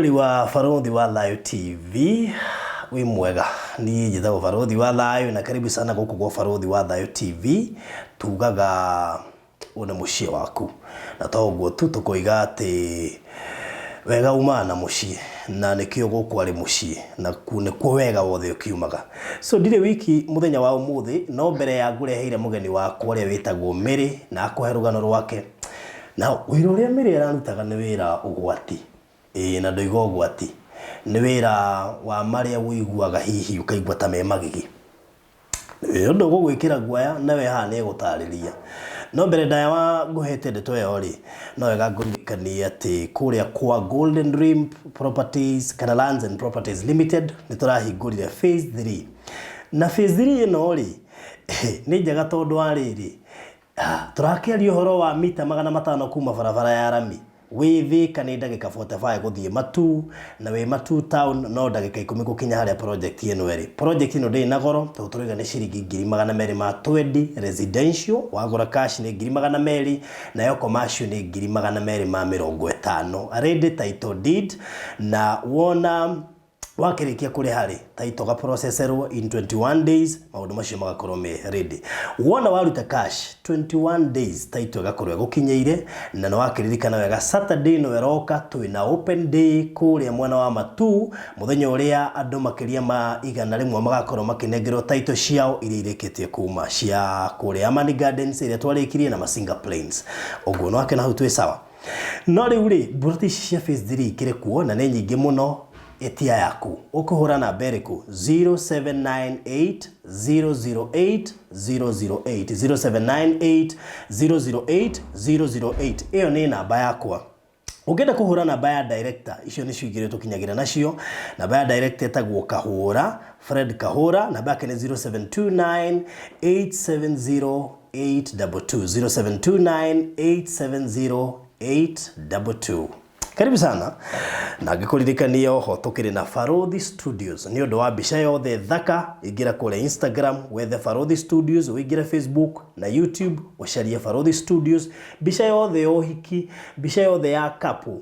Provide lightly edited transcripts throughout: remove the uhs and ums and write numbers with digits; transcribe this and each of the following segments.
Mwĩroreri wa Barũthi wa Thayũ TV, wĩ mwega. Niĩ njĩtagwo Barũthi wa Thayũ na karibu sana gũkũ gwa Barũthi wa Thayũ TV. Tugaga ũyũ nĩ mũciĩ waku. Na to ũguo tu, tũkoiga atĩ wega umaga na mũciĩ, na nĩkĩo gũkũ arĩ mũciĩ, na nĩkuo wega wothe ũkiumaga. So ndirĩ wiki mũthenya wa ũmũthĩ, no mbere ya ngũreheire mũgeni wakwa ũrĩa wĩtagwo Mary na akũhe rũgano rwake. Na wĩra ũrĩa Mary ararutaga nĩ wĩra ũgwati. Ĩĩ na ndoiga ũgwati. Nĩ wĩra wa marĩa ũiguaga hihi ũkaigua ta me magigi. Nĩ ũndũ ũgũgwĩkĩra guoya na we haha nĩ egũtarĩria. No mbere ndaya wa ngũhete ndeto ĩyo rĩ, no wega ngũririkanie atĩ kũrĩa kwa Golden Dream Properties kana Lands and Properties Limited nĩ tũrahingũrire phase 3. Na phase 3 ĩno rĩ, nĩ njega tondũ wa rĩrĩ, Tũrakĩaria ũhoro wa mita 500 kuma barabara ya rami. Wĩ Thĩka nĩ ndagĩka 45 gũthiĩ Matuu, na wĩ Matuu town no ndagĩka ikũmi gũkinya harĩa project ĩno ĩrĩ. Project ĩno ndĩrĩ na goro tondũ tũrauga nĩ ciringi ngiri 220 residential, wagũra cash nĩ ngiri 200, nayo commercial nĩ ngiri 250. Ready title deed, na wona Wakĩrĩkia kũrĩha rĩ, title ga processerwo in 21 days, maũndũ macio magakorwo me ready. Wona waruta cash, 21 days title ĩgakorwo ĩgũkinyĩire, na nĩ wakĩririkana wega Saturday ĩno ĩroka twĩna open day kũrĩa mwena wa Matuu, mũthenya ũrĩa andũ makĩria ma 100 magakorwo makĩnengerwo title ciao iria irĩkĩtie kuma cia kũrĩa Amani Gardens ĩrĩa twarĩkirie na Masinga Plains. Ũguo nĩ wakĩona hau twĩ sawa? No rĩu rĩ, mburoti ici cia phase 3 ikĩrĩ kuo na nĩ nyingĩ mũno, ĩtia yaku. Ũkũhũra namba ĩrĩkũ? 0798 008 008 0798 008 008 ĩyo nĩ namba yakwa. Ũngĩenda kũhũra namba ya director, icio nĩcio igĩrĩ tũkinyagĩra nacio. Namba ya director ĩtagwo Kahũra, Fred Kahũra, namba yake nĩ 0729 870 822 0729 870 822 karibu sana na ngĩkũririkania oho tũkĩrĩ na Baruthi Studios nĩ ũndũ wa mbica yothe thaka ingĩra kũrĩa Instagram wethe Baruthi Studios ũingĩre Facebook na YouTube ũcarie Baruthi Studios mbica yothe ya ũhiki mbica yothe ya couple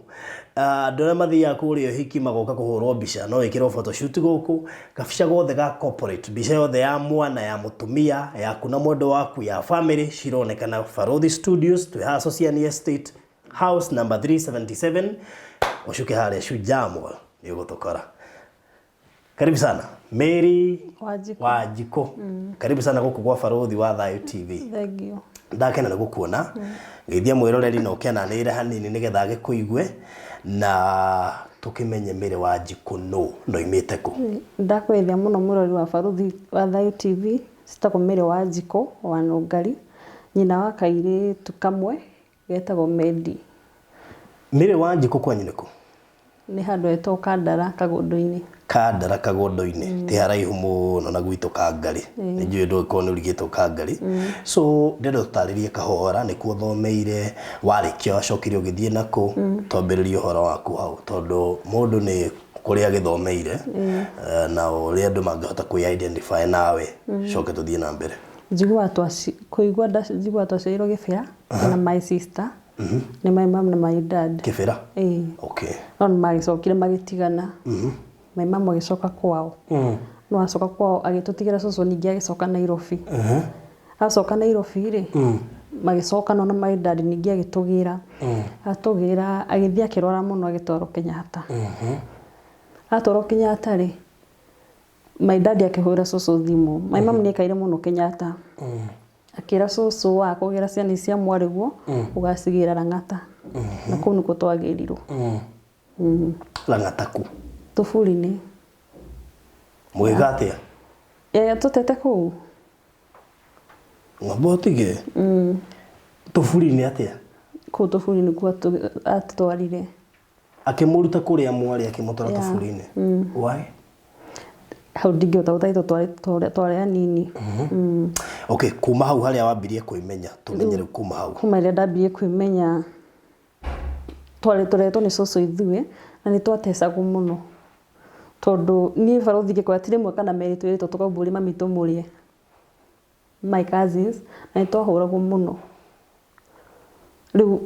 andũ arĩa mathiaga kũrĩa ũhiki magoka kũhũrwo mbica no wĩkĩrwo photoshoot gũkũ Kabica gothe ga corporate, mbica yothe ya mwana, ya mũtumia, yaku na mwendwa waku, ya family cironekana Baruthi Studios, twĩ haha Sociani Estate, house number 377, ũcuke harĩa Shujaa Mall nĩ ũgũtũkora. Karibu sana Mary Wanjikũ. Wanjikũ. Karibu sana gũkũ gwa Baruthi wa Thayũ TV. Thank you. Ndakena nĩ gũkuona. Geithia mwĩroreri na ũkĩananĩrĩre hanini nĩgetha agĩkũigue na tũkĩmenye Mary Wanjikũ nũ na oimĩte kũ. Ndakũgeithia mũno mwĩroreri wa Barũthi wa Thayũ TV, njĩtagwo Mary Wanjikũ wa Nũngari, nyina wa kairĩtu kamwe getagwo Mendi. Mary Wanjikũ kwanyu nĩ kũ? Nĩ handũ hetagwo Kandara Kagũndũ-inĩ. Kandara Kagũndũ-inĩ, ti haraihu mũno na gwitũ Kangarĩ. Nĩ njũĩ ndũgĩkorwo nĩ ũrigĩtwo Kangarĩ. So ndĩrenda ũtũtarĩrie kahora nĩkuo ũthomeire, warĩkia wacokire ũgĩthiĩ nakũ, twambĩrĩrie ũhoro waku hau tondũ mũndũ nĩ kũrĩa agĩthomeire na ũrĩa andũ mangĩhota kwĩ identify nawe, coke tũthiĩ na mbere. Njiguaga kũigua njiguaga twaciarĩirwo Gĩbĩra na my sister. Nĩ my mom na my dad. Kĩbĩra? Ĩĩ. Okay. No nĩ magĩcokire magĩtigana. My mom agĩcoka kwao. No acoka kwao agĩtũtigĩra cũcũ ningĩ agĩcoka Nairobi. Acoka Nairobi rĩ, magĩcokana na my dad ningĩ agĩtũgĩra. Atũgĩra agĩthiĩ akĩrwara mũno agĩtwarwo Kenyatta. Atwarwo Kenyatta rĩ, my dad akĩhũrĩra cũcũ thimũ. My mom nĩ aikaire mũno Kenyatta. Akĩra cũcũ wa kũgĩra ciana ici cia mwarĩguo ũgacigĩra Lang'ata. Na kũu nĩkuo twagĩrirwo. Lang'ata kũ? Tũburi-inĩ. Mũgĩka atĩa? Tũtete kũu. Ng'ombe ũtige? Tũburi-inĩ atĩa? Kũu tũburi nĩkuo atũtwarire. Akĩmũruta kũrĩa mwarĩ akĩmũtwara tũburi-inĩ. Why? Hau ndingĩhota gũtarĩria tondũ twarĩ anini. Okay, kuma hau harĩa wambirie kwĩmenya, tũmenye rĩu kuma hau. Kuma rĩrĩa ndambirie kwĩmenya, twarĩ tũreretwo nĩ cũcũ ithuĩ, na nĩ twatecagwo mũno. Tondũ niĩ barũthi ngĩkora ti rĩmwe kana merĩ twĩrĩtwo tũkaumbũrie mami tũmũrĩe. My cousins, na nĩ twahũragwo mũno. Rĩu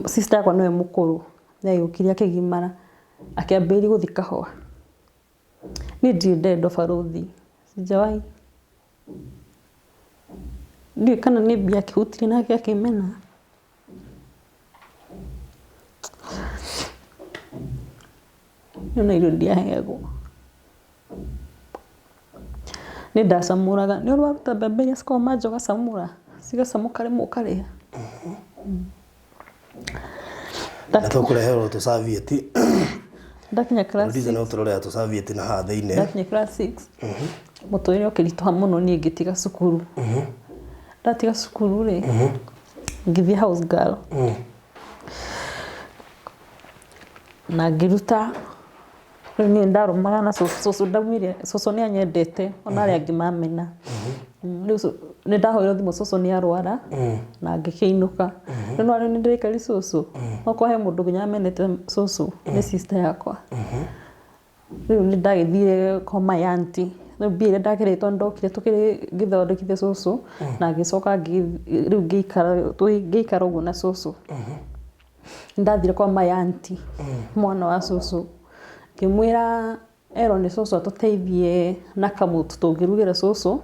sister yakwa nĩwe mũkũrũ, nĩ agĩũkire akĩgimara. Akĩambĩrĩria gũthiĩ kahũa. Niĩ ndirĩ ndendwo barũthi, sijawahi. Ndiũĩ kana nĩ mbia akĩhutirie nake akĩmena. Niĩ ona irio ndiaheagwo. Niĩ ndacamũraga, nĩ ũrĩ waruta mbembe iria cikoragwo manja ũgacamũra, cigacamũka rĩmwe ũkarĩa? Na tũkũreherwo tũcabieti. Ndakinya class Producer six. no tũrorera tũcabieti na haha thĩinĩ. Ndakinya class 6 mũtũrĩre ũkĩritũha mũno niĩ ngĩtiga cukuru. Ndatiga cukuru rĩ, ngĩthiĩ house girl na ngĩruta. Rĩu niĩ ndarũmaga na cũcũ, cũcũ ndaumire, cũcũ nĩ anyendete ona arĩa angĩ mamena. Rĩu nĩ ndahoirwo thimũ cũcũ nĩ arwara na ngĩkĩinũka. Rĩu no rĩu nĩ ndĩraikari cũcũ, okorwo he mũndũ nginya amenete cũcũ nĩ sister yakwa. Rĩu nĩ ndagĩthire kwa my auntie, rĩu mbia iria ndakĩrĩtwo nĩ ndokire tũkĩrĩ ngĩthondekithia cũcũ na ngĩcoka rĩu ngĩikara ũguo na cũcũ. Nĩ ndathire kwa my auntie, mwana wa cũcũ, ngĩmwĩra erwo nĩ cũcũ atũteithie na kamũtu tũngĩrugĩra cũcũ.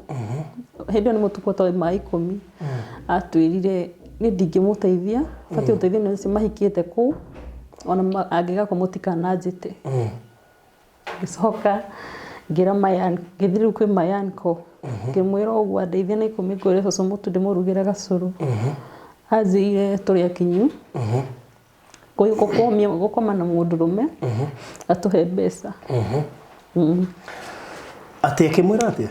Hĩndĩ ĩyo nĩ mũtu ũtarĩ ma 10. Atwĩrire niĩ ndingĩmũteithia, batiĩ gũteithio nĩ acio mahikĩte kũu, ona angĩgakua mũtikananjĩte. Ngĩcoka ngĩra my ngĩthiĩ rĩu kwĩ my uncle, ngĩmwĩra ũguo andeithie na 10 ngũre cũcũ mũtu ndĩmũrugĩre gacũrũ. Anjĩrire tũrĩ akinyu gũkoma na mũndũrũme atũhe mbeca. Atĩ akĩmwĩra atĩa?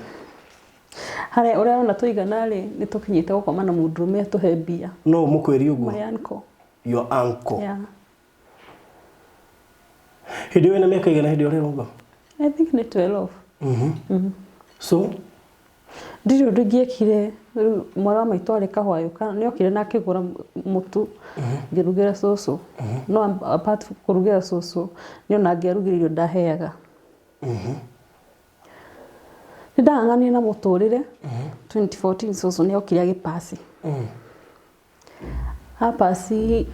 Harĩa ũrĩa ũrona tũigana rĩ, nĩ tũkinyĩte gũkoma na mũndũrũme atũhe mbia. No mũkwĩri ũguo? My uncle. Your uncle? Yeah. Hĩndĩ ĩyo wĩna mĩaka igana hĩndĩ ĩyo ũrerwo ũguo? I think nĩ 12. So Ndirĩ ũndũ ingĩekire. Rĩu mwarĩ wa maitũ arĩ kahwayũka, nĩ okire na akĩgũra mũtu ngĩrugĩra cũcũ. No apart kũrugĩra cũcũ, niĩ ona angĩarugire irio ndaheaga. Nĩ ndang'ang'anire na mũtũrĩre. 2014 cũcũ nĩ okire agĩpasi. Apasi,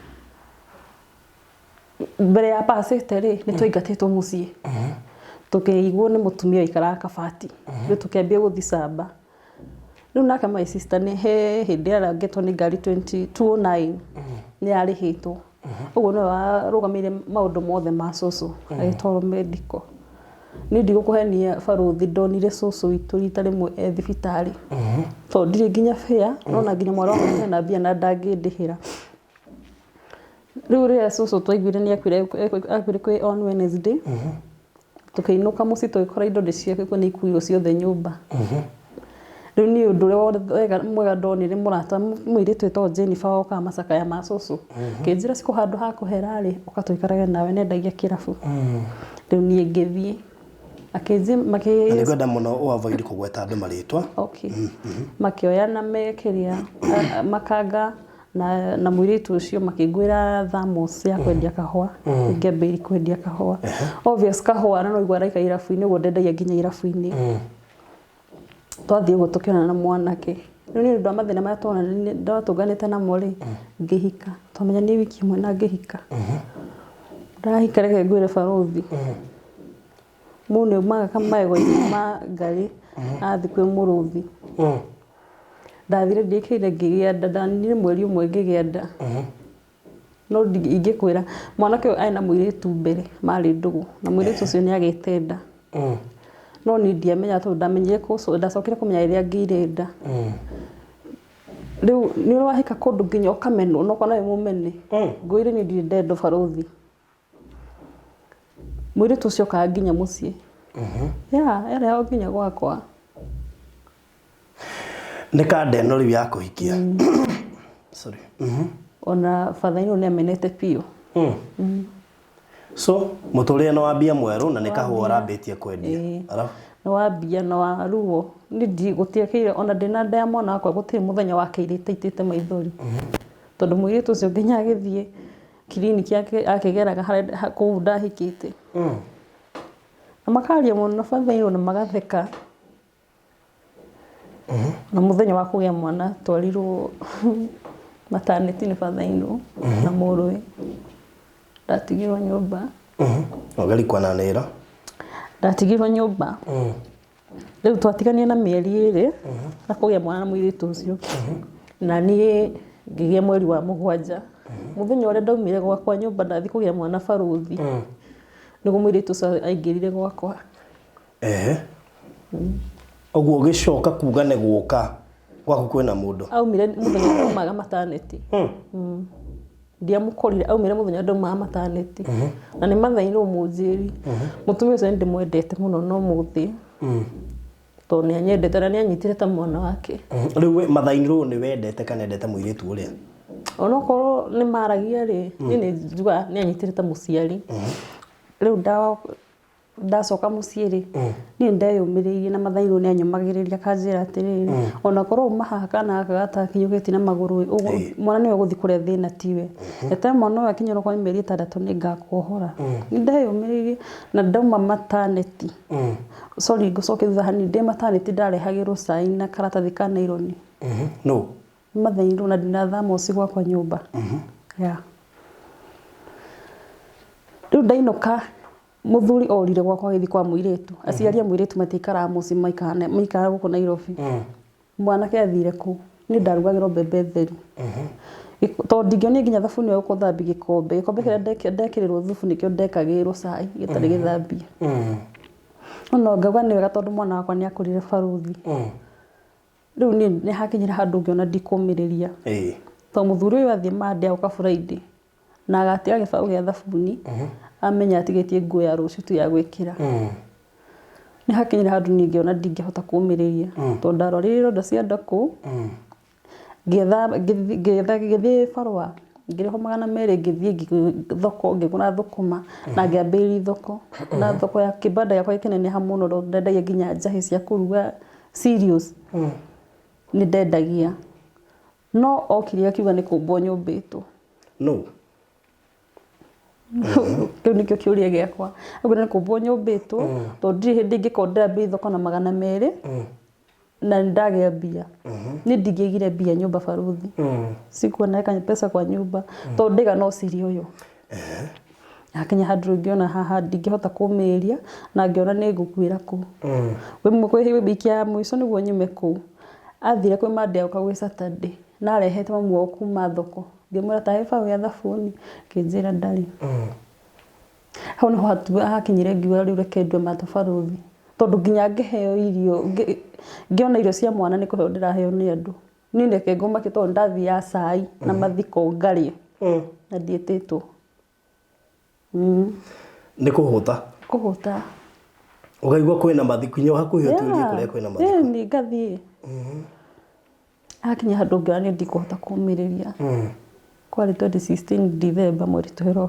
mbere ya pasĩte rĩ, nĩ twaingatĩtwo mũciĩ. Tũkĩigwo nĩ mũtumia waikaraga kabati. Rĩu tũkĩambia gũthiĩ camba. Rĩu nake my sister nĩ he hĩndĩ arangĩtwo nĩ ngari 209 nĩ arĩhĩtwo. Ũguo nĩwe warũgamĩrĩire maũndũ mothe ma cũcũ agĩtwarwo medical. Niĩ ndigũkũhenia barũthi, ndonire cũcũ witũ rita rĩmwe e thibitarĩ. Tondũ ndirĩ nginya fare, no na nginya mwarĩ wa maitũ ena mbia na ndangĩndĩhĩra. Rĩu rĩrĩa cũcũ twaiguire nĩ akuire, akuire kwĩ on Wednesday, tũkĩinũka mũciĩ tũgĩkora indo nĩ ikuirwo ciothe nyũmba. Rĩu niĩ ũndũ ũrĩa wega mwega ndonire, mũrata mũirĩtu wĩtagwo Jennifer wokaga macakaya ma cũcũ. Kĩnjĩra cikũ handũ ha kũhera rĩ, ũka tũikarage nawe, nendagia kĩrabu. Rĩu niĩ ngĩthiĩ. Akĩnjĩ Na makĩ nĩngwenda mũno ũ avoid kũgweta andũ marĩtwa. Okay. Makĩoya na mekĩria makanga na mũirĩtu ũcio makĩngwĩra thermos ya kwendia kahũa, ngĩambĩrĩria kwendia kahũa. Obvious kahũa na no igua araika irabu-inĩ ũguo ndendagia nginya irabu-inĩ. Twathiĩ ũguo tũkĩonana na mwanake. Rĩu nĩ ũndũ wa mathĩna marĩa twatũnganĩte namo rĩ, ngĩhika. Twamenyanire wiki ĩmwe na ngĩhika. Ndahika reke ngwĩre barũthi. Mũndũ nĩ aumaga kamagego-inĩ ma ngarĩ athiĩ kwĩ mũrũthi. Ndathire ndĩkĩire ngĩgĩa nda, ndaninire mweri ũmwe ngĩgĩa nda. No ingĩkwĩra mwanake ũyũ arĩ na mũirĩtu mbere marĩ ndũgũ na mũirĩtu ũcio nĩ agĩte nda. No niĩ ndiamenya tondũ ndamenyire ndacokire kũmenya rĩrĩa ngĩire nda. Rĩu nĩ ũrĩ wahika kũndũ nginya ũkamenwo na ũkona wĩ mũmene. Ngwĩre niĩ ndirĩ ndendwo barũthi. Mũirĩtu ũcio okaga nginya mũciĩ. Yeah, erehagwo nginya gwakwa. Nĩ kanda ĩno rĩu ya kũhikia. Sorry. Ona father-in-law nĩ amenete biũ. So mũtũrĩre nĩ wambia mwerũ na nĩ kahũa ũrambĩtie kwendia. Ĩĩ. Arabu? Nĩ wambia na wa ruo. Niĩ gũtiakĩire ona ndĩna nda ya mwana wakwa gũtirĩ mũthenya wakĩire itaitĩte maithori. Tondũ mũirĩtu ũcio nginya agĩthiĩ kiriniki akĩgeraga harĩa kũu ndahikĩte. Na makaria mũno na father-in-law na magatheka. Na mũthenya wa kũgĩa mwana twarirwo maternity nĩ father-in-law na mũrũwe. Ndatigirwo nyũmba. Ũgeri kwananĩra. Ndatigirwo nyũmba. Rĩu twatiganie na mĩeri 2 na kũgĩa mwana na mũirĩtu ũcio. Na niĩ ngĩgĩa mweri wa 7. Mũthenya ũrĩa ndaumire gwakwa nyũmba ndathiĩ kũgĩa mwana barũthi. Nĩguo mũirĩtu ũcio aingĩrire gwakwa. Ehe. Ũguo ũgĩcoka kuga nĩ gũka gwaku kwĩna mũndũ. Aumire mũthenya ndaumaga mataneti. Ndiamũkorire, aumire mũthenya ndaumaga mataneti. Na nĩ mathainĩ ũmũnjĩri. Mũtumia ũcio nĩ ndĩmwendete mũno no mũthĩ. Tondũ nĩ anyendete na nĩ anyitire ta mwana wake. Rĩu we mathainĩ rũ nĩ wendete kana endete mũirĩtu ũrĩa? Onokorwo nĩ maragia rĩ, niĩ nĩ njugaga nĩ anyitire ta mũciari. Rĩu ndacoka mũciĩ rĩ, niĩ ndeyũmĩrĩirie na mathairũ nĩ anyũmagĩrĩria akanjĩra atĩrĩrĩ, onakorwo uma haha kana gaka gatakinyũkĩtie na magũrũ ĩ, mwana nĩwe ũgũthiĩ kũrĩa thĩna tiwe. Eterera mwana ũyũ akinye onokorwo nĩ mĩeri 6 nĩ ngakuohora. Nĩ ndeyũmĩrĩirie na ndauma mataneti. Sorry, ngũcoke thutha hanini, ndĩ mataneti ndarehagĩrwo cai na karatathi ka naironi. No. Mathairũ na ndina thamoci gwakwa nyũmba. Yeah. Rĩu ndainũka mũthuri orire gwakwa agĩthiĩ kwa mũirĩtu. Aciari a mũirĩtu matiikaraga mũciĩ, maikaraga gũkũ Nairobi. Mwanake athire kũu, niĩ ndarugagĩrwo mbembe theri. Tondũ ndingĩonire nginya thabuni wa gũthambia gĩkombe. Gĩkombe kĩrĩa ndekĩrĩrwo thubu nĩkĩo ndekagĩrĩrwo cai gĩtarĩ gĩthambie. No ngauga nĩ wega tondũ mwana wakwa nĩ akũrire barũthi. Rĩu niĩ nĩ hakinyire handũ ngĩona ndikũmĩrĩria. Tondũ mũthuri ũyũ athiĩ Monday agoka Friday. Na agatiga gĩbaũ gĩa thabuni, amenya atigĩtie nguo ya rũciũ tu ya gwĩkĩra. Nĩ hakinyire handũ niĩ ngĩona ndingĩhota kũmĩrĩria. Tondũ ndarwarire ironda cia nda kũu, ngĩthiĩ barũa, ngĩrĩhwo 200 ngĩthiĩ thoko ngĩgũra thũkũma na ngĩambĩrĩria thoko. Na thoko ya kĩbanda gĩakwa gĩkĩneneha mũno tondũ ndendagia nginya njahĩ cia kũruga cereals. Nĩ ndendagia. No okire akiuga nĩ kũmbwo nyũmbĩtwo. No. Kĩu nĩkĩo kĩũria gĩakwa. Augire nĩ kũmbwo nyũmbĩtwo tondũ ndirĩ hĩndĩ ingĩkorwo ndĩrambĩrĩria thoko na 200 na nĩndagĩa mbia. Niĩ ndingĩaigire mbia nyũmba barũthi. Sikuwa naweka pesa kwa nyumba tondũ ndaiga no siri ũyũ. Hakinya handũ rĩu ngĩona haha ndingĩhota kũmĩrĩria na ngĩona nĩ ngũkuĩra kũu. Kwĩ wiki ya mũico nĩguo nyume kũu. Athire kwĩ Monday agoka gwĩ Saturday na arehete mamu wao kuma thoko. Ngĩmwĩra ta he baũ ya thabuni, akĩnjĩra ndarĩ. Hau nĩho hakinyire ngiuga rĩu reke ndue mata barũthi. Tondũ nginya ngĩheo irio, ngĩona irio cia mwana nĩ kũheo ndĩraheo nĩ andũ. Niĩ reke ngũmake tondũ ndathiaga cai na mathiko ngarĩa na ndiĩtĩtwo. Nĩ kũhũta. Kũhũta. Ũkaigua kwĩna mathiko, nginya hakuhĩ ũtuĩrie kũrĩa kwĩna mathiko. Ĩni ngathiĩ. Hakinya handũ ngĩona niĩ ndikũhota kũmĩrĩria. Kwarĩ 2016 December mweri 12.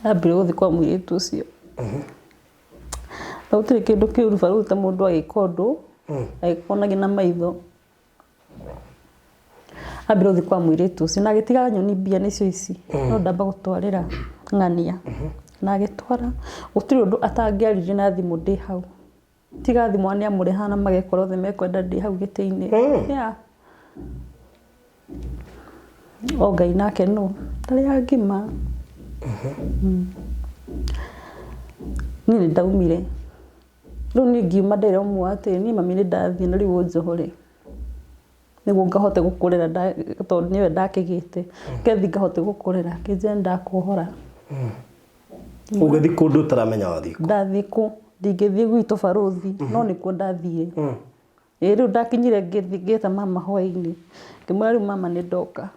Ambire gũthiĩ kwa mũirĩtu ũcio. Na gũtirĩ kĩndũ kĩũru barũthi ta mũndũ agĩka ũndũ, agĩkuonagia na maitho. Ambire gũthiĩ kwa mũirĩtu ũcio na agĩtiga nyoni mbia nĩcio ici. No ndamba gũtwarĩra ng'ania. Na agĩtwara, gũtirĩ ũndũ atangĩaririe na thimũ ndĩ hau. Tiga thimũ nĩ amũrĩhaga na magekora othe mekwenda ndĩ hau gĩtĩ-inĩ. Yeah. O Ngai nake nũ? Ndarĩaga ngima. Niĩ nĩ ndaumire. Rĩu niĩ ngiuma ndĩra ũmwe atĩrĩ, niĩ mami nĩ ndathiĩ na rĩu ũnjohore. Nĩguo ngahote gũkũrera tondũ nĩwe ndakĩgĩte. Ngathiĩ ngahote gũkũrera. Akĩnjĩra nĩ ndakuohora. Ũgĩthiĩ kũndũ ũtaramenya wathiĩ kũ? Ndathiĩ kũ? Ndingĩthiĩ gwitũ barũthi, no nĩkuo ndathire. Ĩĩ rĩu ndakinyire ngĩthiĩ ngĩta mama hwainĩ. Ngĩmwĩra rĩu mama nĩ ndoka.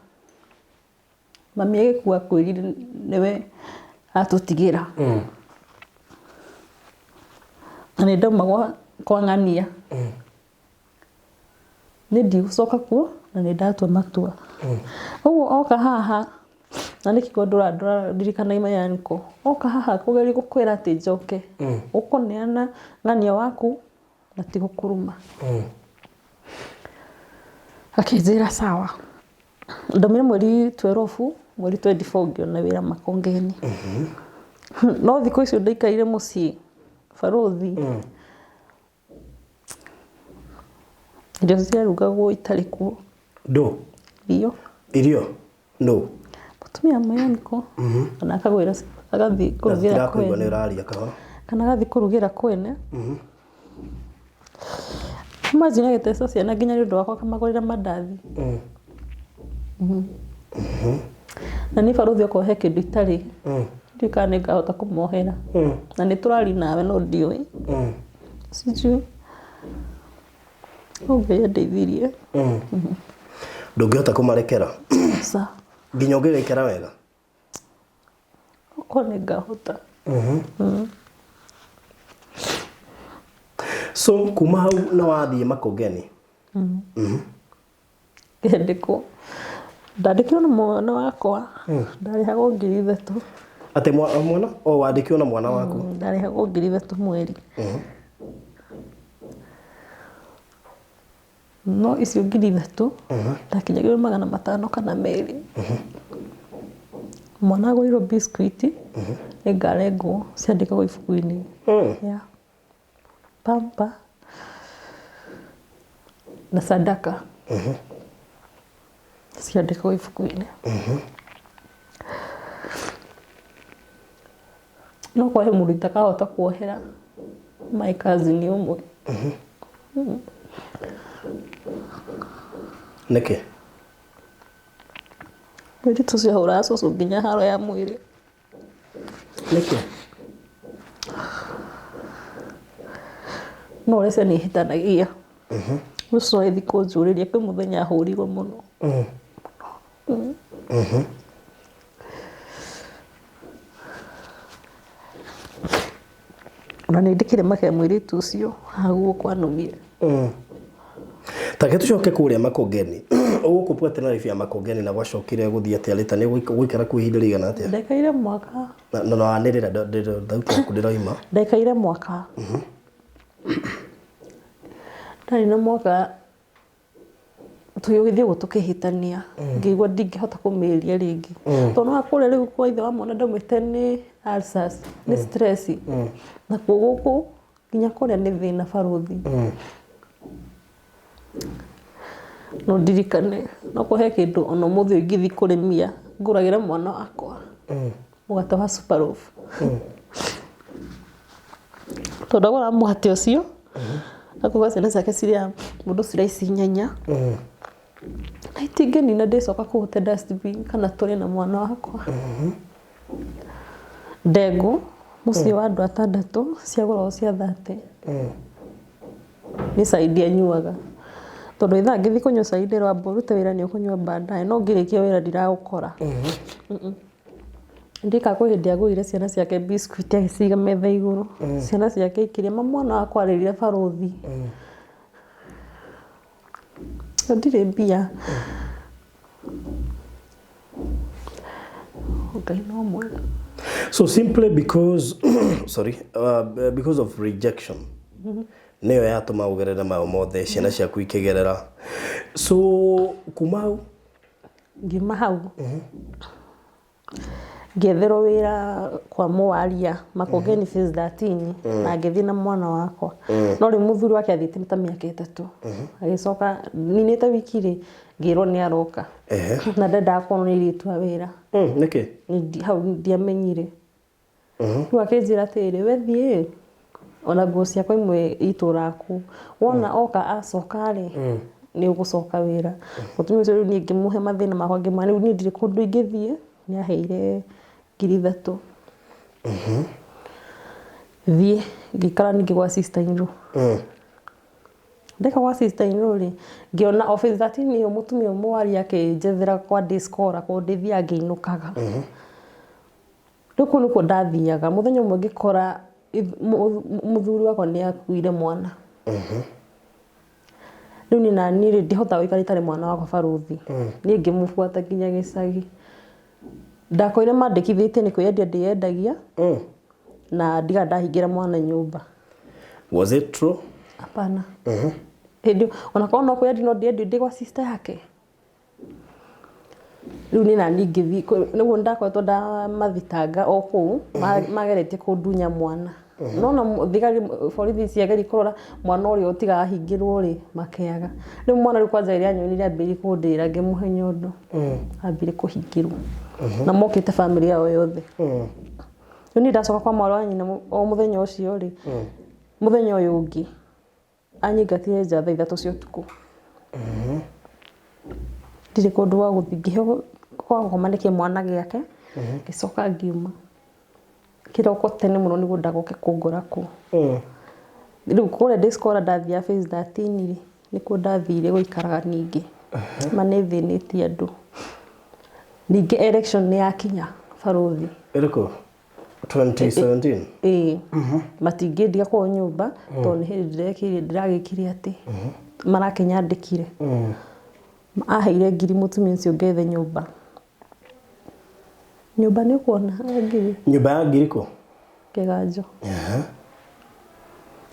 Mami agĩkua akwĩrire nĩwe atũtigĩra. Na nĩ ndauma kwa ng'ania. Niĩ ndigũcoka kuo na nĩ ndatua matua. Ũguo oka haha na nĩkĩo ndũrandirikana imayanko. Oka haha kũgeria gũkwĩra atĩ njoke. Ũkũneana ng'ania waku na ti gũkũruma. Akĩnjĩra sawa. Ndaumire mweri 12, mweri 24 ngĩona wĩra Makongeni. No thikũ icio ndaikarire mũciĩ barũthi. Irio ciarugagwo itarĩ kuo. Ndũ? Irio. Irio no. Mũtumia mayoniko kana akagwĩra agathiĩ kũrugĩra Ndĩrakũigua nĩ kwene. ũraria kahora. Kana agathiĩ kũrugĩra kwene. Imagine agĩteca ciana nginya nĩ ũndũ wakwa akamagũrĩra mandathi. Na niĩ barũthi okorwo he kĩndũ itarĩ, ndiũĩ kana nĩ ngahota kũmohera. Na nĩ tũraria nawe no ndiũĩ. Sijui. No Ngai andeithirie. Ndũngĩhota kũmarekera? Aca. Nginya ũngĩgaikara wega? Okorwo nĩ ngahota. So kuma hau nĩ wathiĩ Makongeni? Ngĩandĩkwo. Ndandĩkirwo na mwana wakwa. Ndarĩhagwo 3,000. Atĩ mwana? O wandĩkirwo na mwana waku? Ndarĩhagwo 3,000 mweri. No icio 3,000 ndakinyagĩrwo 500 kana 2. Mwana agũrĩirwo biscuit nĩ ngarengwo ciandĩkagwo ibuku-inĩ. Yeah. Pamper na sadaka ciandĩkagwo ibuku-inĩ. No kwa he mũndũ itakahota kuohera my cousin ũmwe. Nĩkĩ? Mũirĩtu ũcio ahũraga cũcũ nginya haro ya mwĩrĩ. Nĩkĩ? No ũrĩa ciana ihĩtanagia. Ũcio agĩthiĩ kũnjũrĩria kwĩ mũthenya ahũrirwo mũno. Ona nĩ ndĩkĩrĩ make mũirĩtu ũcio haguo kwanumire. Take tucoke kũrĩa Makongeni. Ũgũkũ tena life ya Makongeni na gwacokire gũthiĩ atĩa rĩta nĩ gũikara kuo ihinda rĩigana atĩa? Ndaikaire mwaka. Na na wanĩrĩra thauti yaku ndĩroima. Ndaikaire mwaka. Ndarĩ na mwaka tũgĩthiĩ ũguo tũkĩhĩtania ngĩigua ndingĩhota kũmĩria rĩngĩ tondũ no kũrĩa rĩu kwa ithe wa mwana ndaumĩte nĩ ulcers nĩ stress nakuo gũkũ nginya kũrĩa nĩ thĩna barũthi. No ndirikane no kũhe kĩndũ ona ũmũthĩ ũyũ ingĩthiĩ kũrĩmia ngũragĩre mwana wakwa mũgate wa super loaf tondũ agũra mũgate ũcio akuga ciana ciake cirĩa mũndũ ciraici nyanya na itingĩnina ndĩcoka kũhute dustbin kana tũrĩe na mwana wakwa. Ndengũ mũciĩ wa andũ atandatũ ciagũragwo cia 30 nĩ caidi anyuaga tondũ ithaa ngĩthiĩ kũnyua caidi rwamba ũrute wĩra nĩ ũkũnyua baadaye no ngĩrĩkia wĩra ndiragũkora. Ndika kwĩ hĩndĩ agũrire ciana ciake biscuit agĩciga metha igũrũ ciana ciake ikĩrĩa ma mwana wakwa arĩrire barũthi ndirĩ mbia. Ngai no mwega. So simply because sorry, because of rejection nĩyo yatũma ũgerere mayo mothe ciana ciaku ikĩgerera. So kuma hau ngiuma hau ngĩetherwo wĩra kwa mũwaria Makongeni phase 13 na ngĩthiĩ na mwana wakwa no rĩu mũthuri wake athiĩte ta mĩaka 3 agĩcoka ninĩte wiki rĩ ngĩrwo nĩ aroka na ndendaga kuonwo nĩ airĩtu a wĩra. Nĩkĩ? Hau ndiamenyire. Rĩu akĩnjĩra atĩrĩrĩ we thiĩ ona nguo ciakwa imwe itũraga kũu wona oka acoka rĩ nĩ ũgũcoka wĩra. Mũtumia ũcio rĩu niĩ ngĩmũhe mathĩna makwa ngĩmwĩra rĩu niĩ ndirĩ kũndũ ingĩthiĩ nĩ aheire 3,000. Thiĩ ngĩikara ningĩ gwa sister in law. Ndeka gwa sister in law rĩ ngĩona office 13 ĩyo mũtumia ũmwe waria akĩnjethera kwa day scholar kũndũ ndĩthiaga ngĩinũkaga. Rĩu kũu nĩkuo ndathiaga mũthenya ũmwe ngĩkora mũthuri wakwa nĩ akuire mwana. Rĩu niĩ naniĩ rĩ ndihotaga gũikara itarĩ mwana wakwa barũthi. Niĩ ngĩmũbuata nginya gĩcagi. Ndakorire mandĩkithĩtie nĩ kwĩyendia ndĩyendagia na ndiga ndahingĩra mwana nyũmba. Was it true? Hapana. Hĩndĩ ona korwo no kwĩyendia no ndĩyendia ndĩ gwa sister yake. Rĩu niĩ naniĩ ngĩthiĩ nĩguo ndakoretwo ndamathitanga o kũu mageretie kũndunya mwana. Nona thigari borithi ciageria kũrora mwana ũrĩa ũtiga ahingĩrwo rĩ makeaga. Rĩu mwana rĩu kwanja rĩrĩa anyonire ambĩrĩrie kũndĩra ngĩmũhe nyondo. Ambire kũhingĩrwo. Na mokĩte bamĩrĩ yao yothe. Rĩu niĩ ndacoka kwa mwarĩ wa nyina o mũthenya ũcio rĩ, mũthenya ũyũ ũngĩ anyingatire nja thaa 3 cia ũtukũ. Ndirĩ kũndũ gwa gũthiĩ, ngĩheo gwa gũkoma nĩ kĩmwana gĩake, ngĩcoka ngiuma. Kĩroko tene mũno nĩguo ndagoke kũngora kũu. Rĩu kũrĩa day scholar ndathiaga phase 13 rĩ, nĩkuo ndathire gũikaraga ningĩ. Ma nĩ thĩnĩtie andũ. Ningĩ election nĩ yakinya barũthi. Ĩrĩkũ? 2017? Ĩĩ. Matingĩndiga kwao nyũmba tondũ nĩ hĩndĩ ndĩrekire ndĩragĩkire atĩ marakĩnyandĩkire. Aheire ngiri mũtumia ũcio ngethe nyũmba. Nyũmba nĩ ũkuona ya ngiri. Nyũmba ya ngiri kũ? Kĩganjo.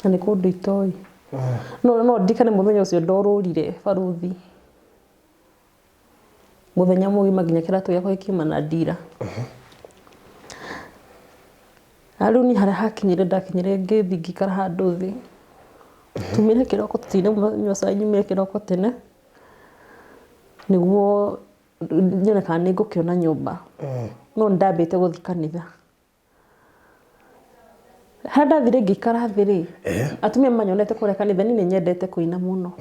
Na nĩ kũndũ itoĩ. No no ndirikane mũthenya ũcio ndorũrire barũthi. Mũthenya mũgima nginya kĩratũ gĩakwa gĩkiuma na ndira. Na rĩu niĩ harĩa hakinyire ndakinyire ngĩthiĩ ngĩikara handũ thĩ. Tumire kĩroko tũtinanyua cai nyumire kĩroko tene nĩguo nyone kana nĩ ngũkĩona nyũmba. No nĩ ndambĩte gũthiĩ kanitha. Harĩa ndathire ngĩikara thĩ rĩ, atumia manyonete kũrĩa kanitha, niĩ nĩ nyendete kũina mũno.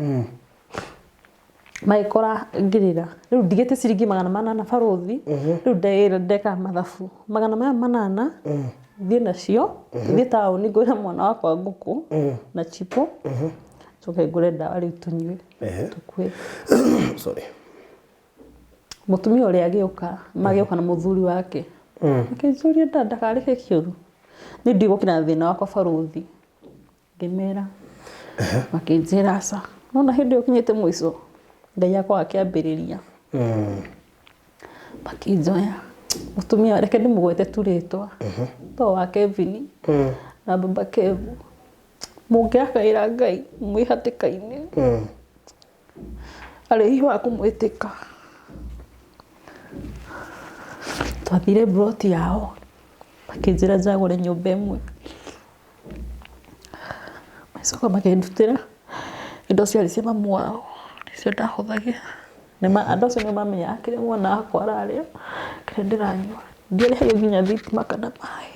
Magĩkora ngĩrĩra. Rĩu ndigĩte ciringi 800 barũthi, rĩu ndekaga mathabu. 800 thiĩ nacio, thiĩ taũni ngũrĩre mwana wakwa ngũkũ na chipo, njoke ngũre ndawa rĩu tũnyue, tũkue. Sorry. Mũtumia ũrĩa agĩũka, magĩũka na mũthuri wake. Akĩnjũria ndakarĩhe kĩũru. Niĩ ndigũkĩra na thĩna wakwa barũthi. Ngĩmera. Makĩnjĩra aca. Nona hĩndĩ ĩyo ũkinyĩte mũico, Ngai akwa akĩambĩrĩria. Makĩnjoya. Mũtumia reke ndĩmũgwete tu rĩtwa. To wa Kevin na baba Kevu. Mũngĩakaĩra Ngai mwĩ hatĩka-inĩ. Arĩ hihi wa kũmwĩtĩka. Twathire mburoti yao, makĩnjĩra njagũre nyũmba ĩmwe. Magĩcoka makĩndutĩra indo ciarĩ cia mamu wao, nĩcio ndahũthagĩra. Andũ acio nĩo mamenyaga kĩrĩa mwana wakwa ararĩa, kĩrĩa ndĩranyua. Ndiarĩhagio nginya thitima kana maĩ.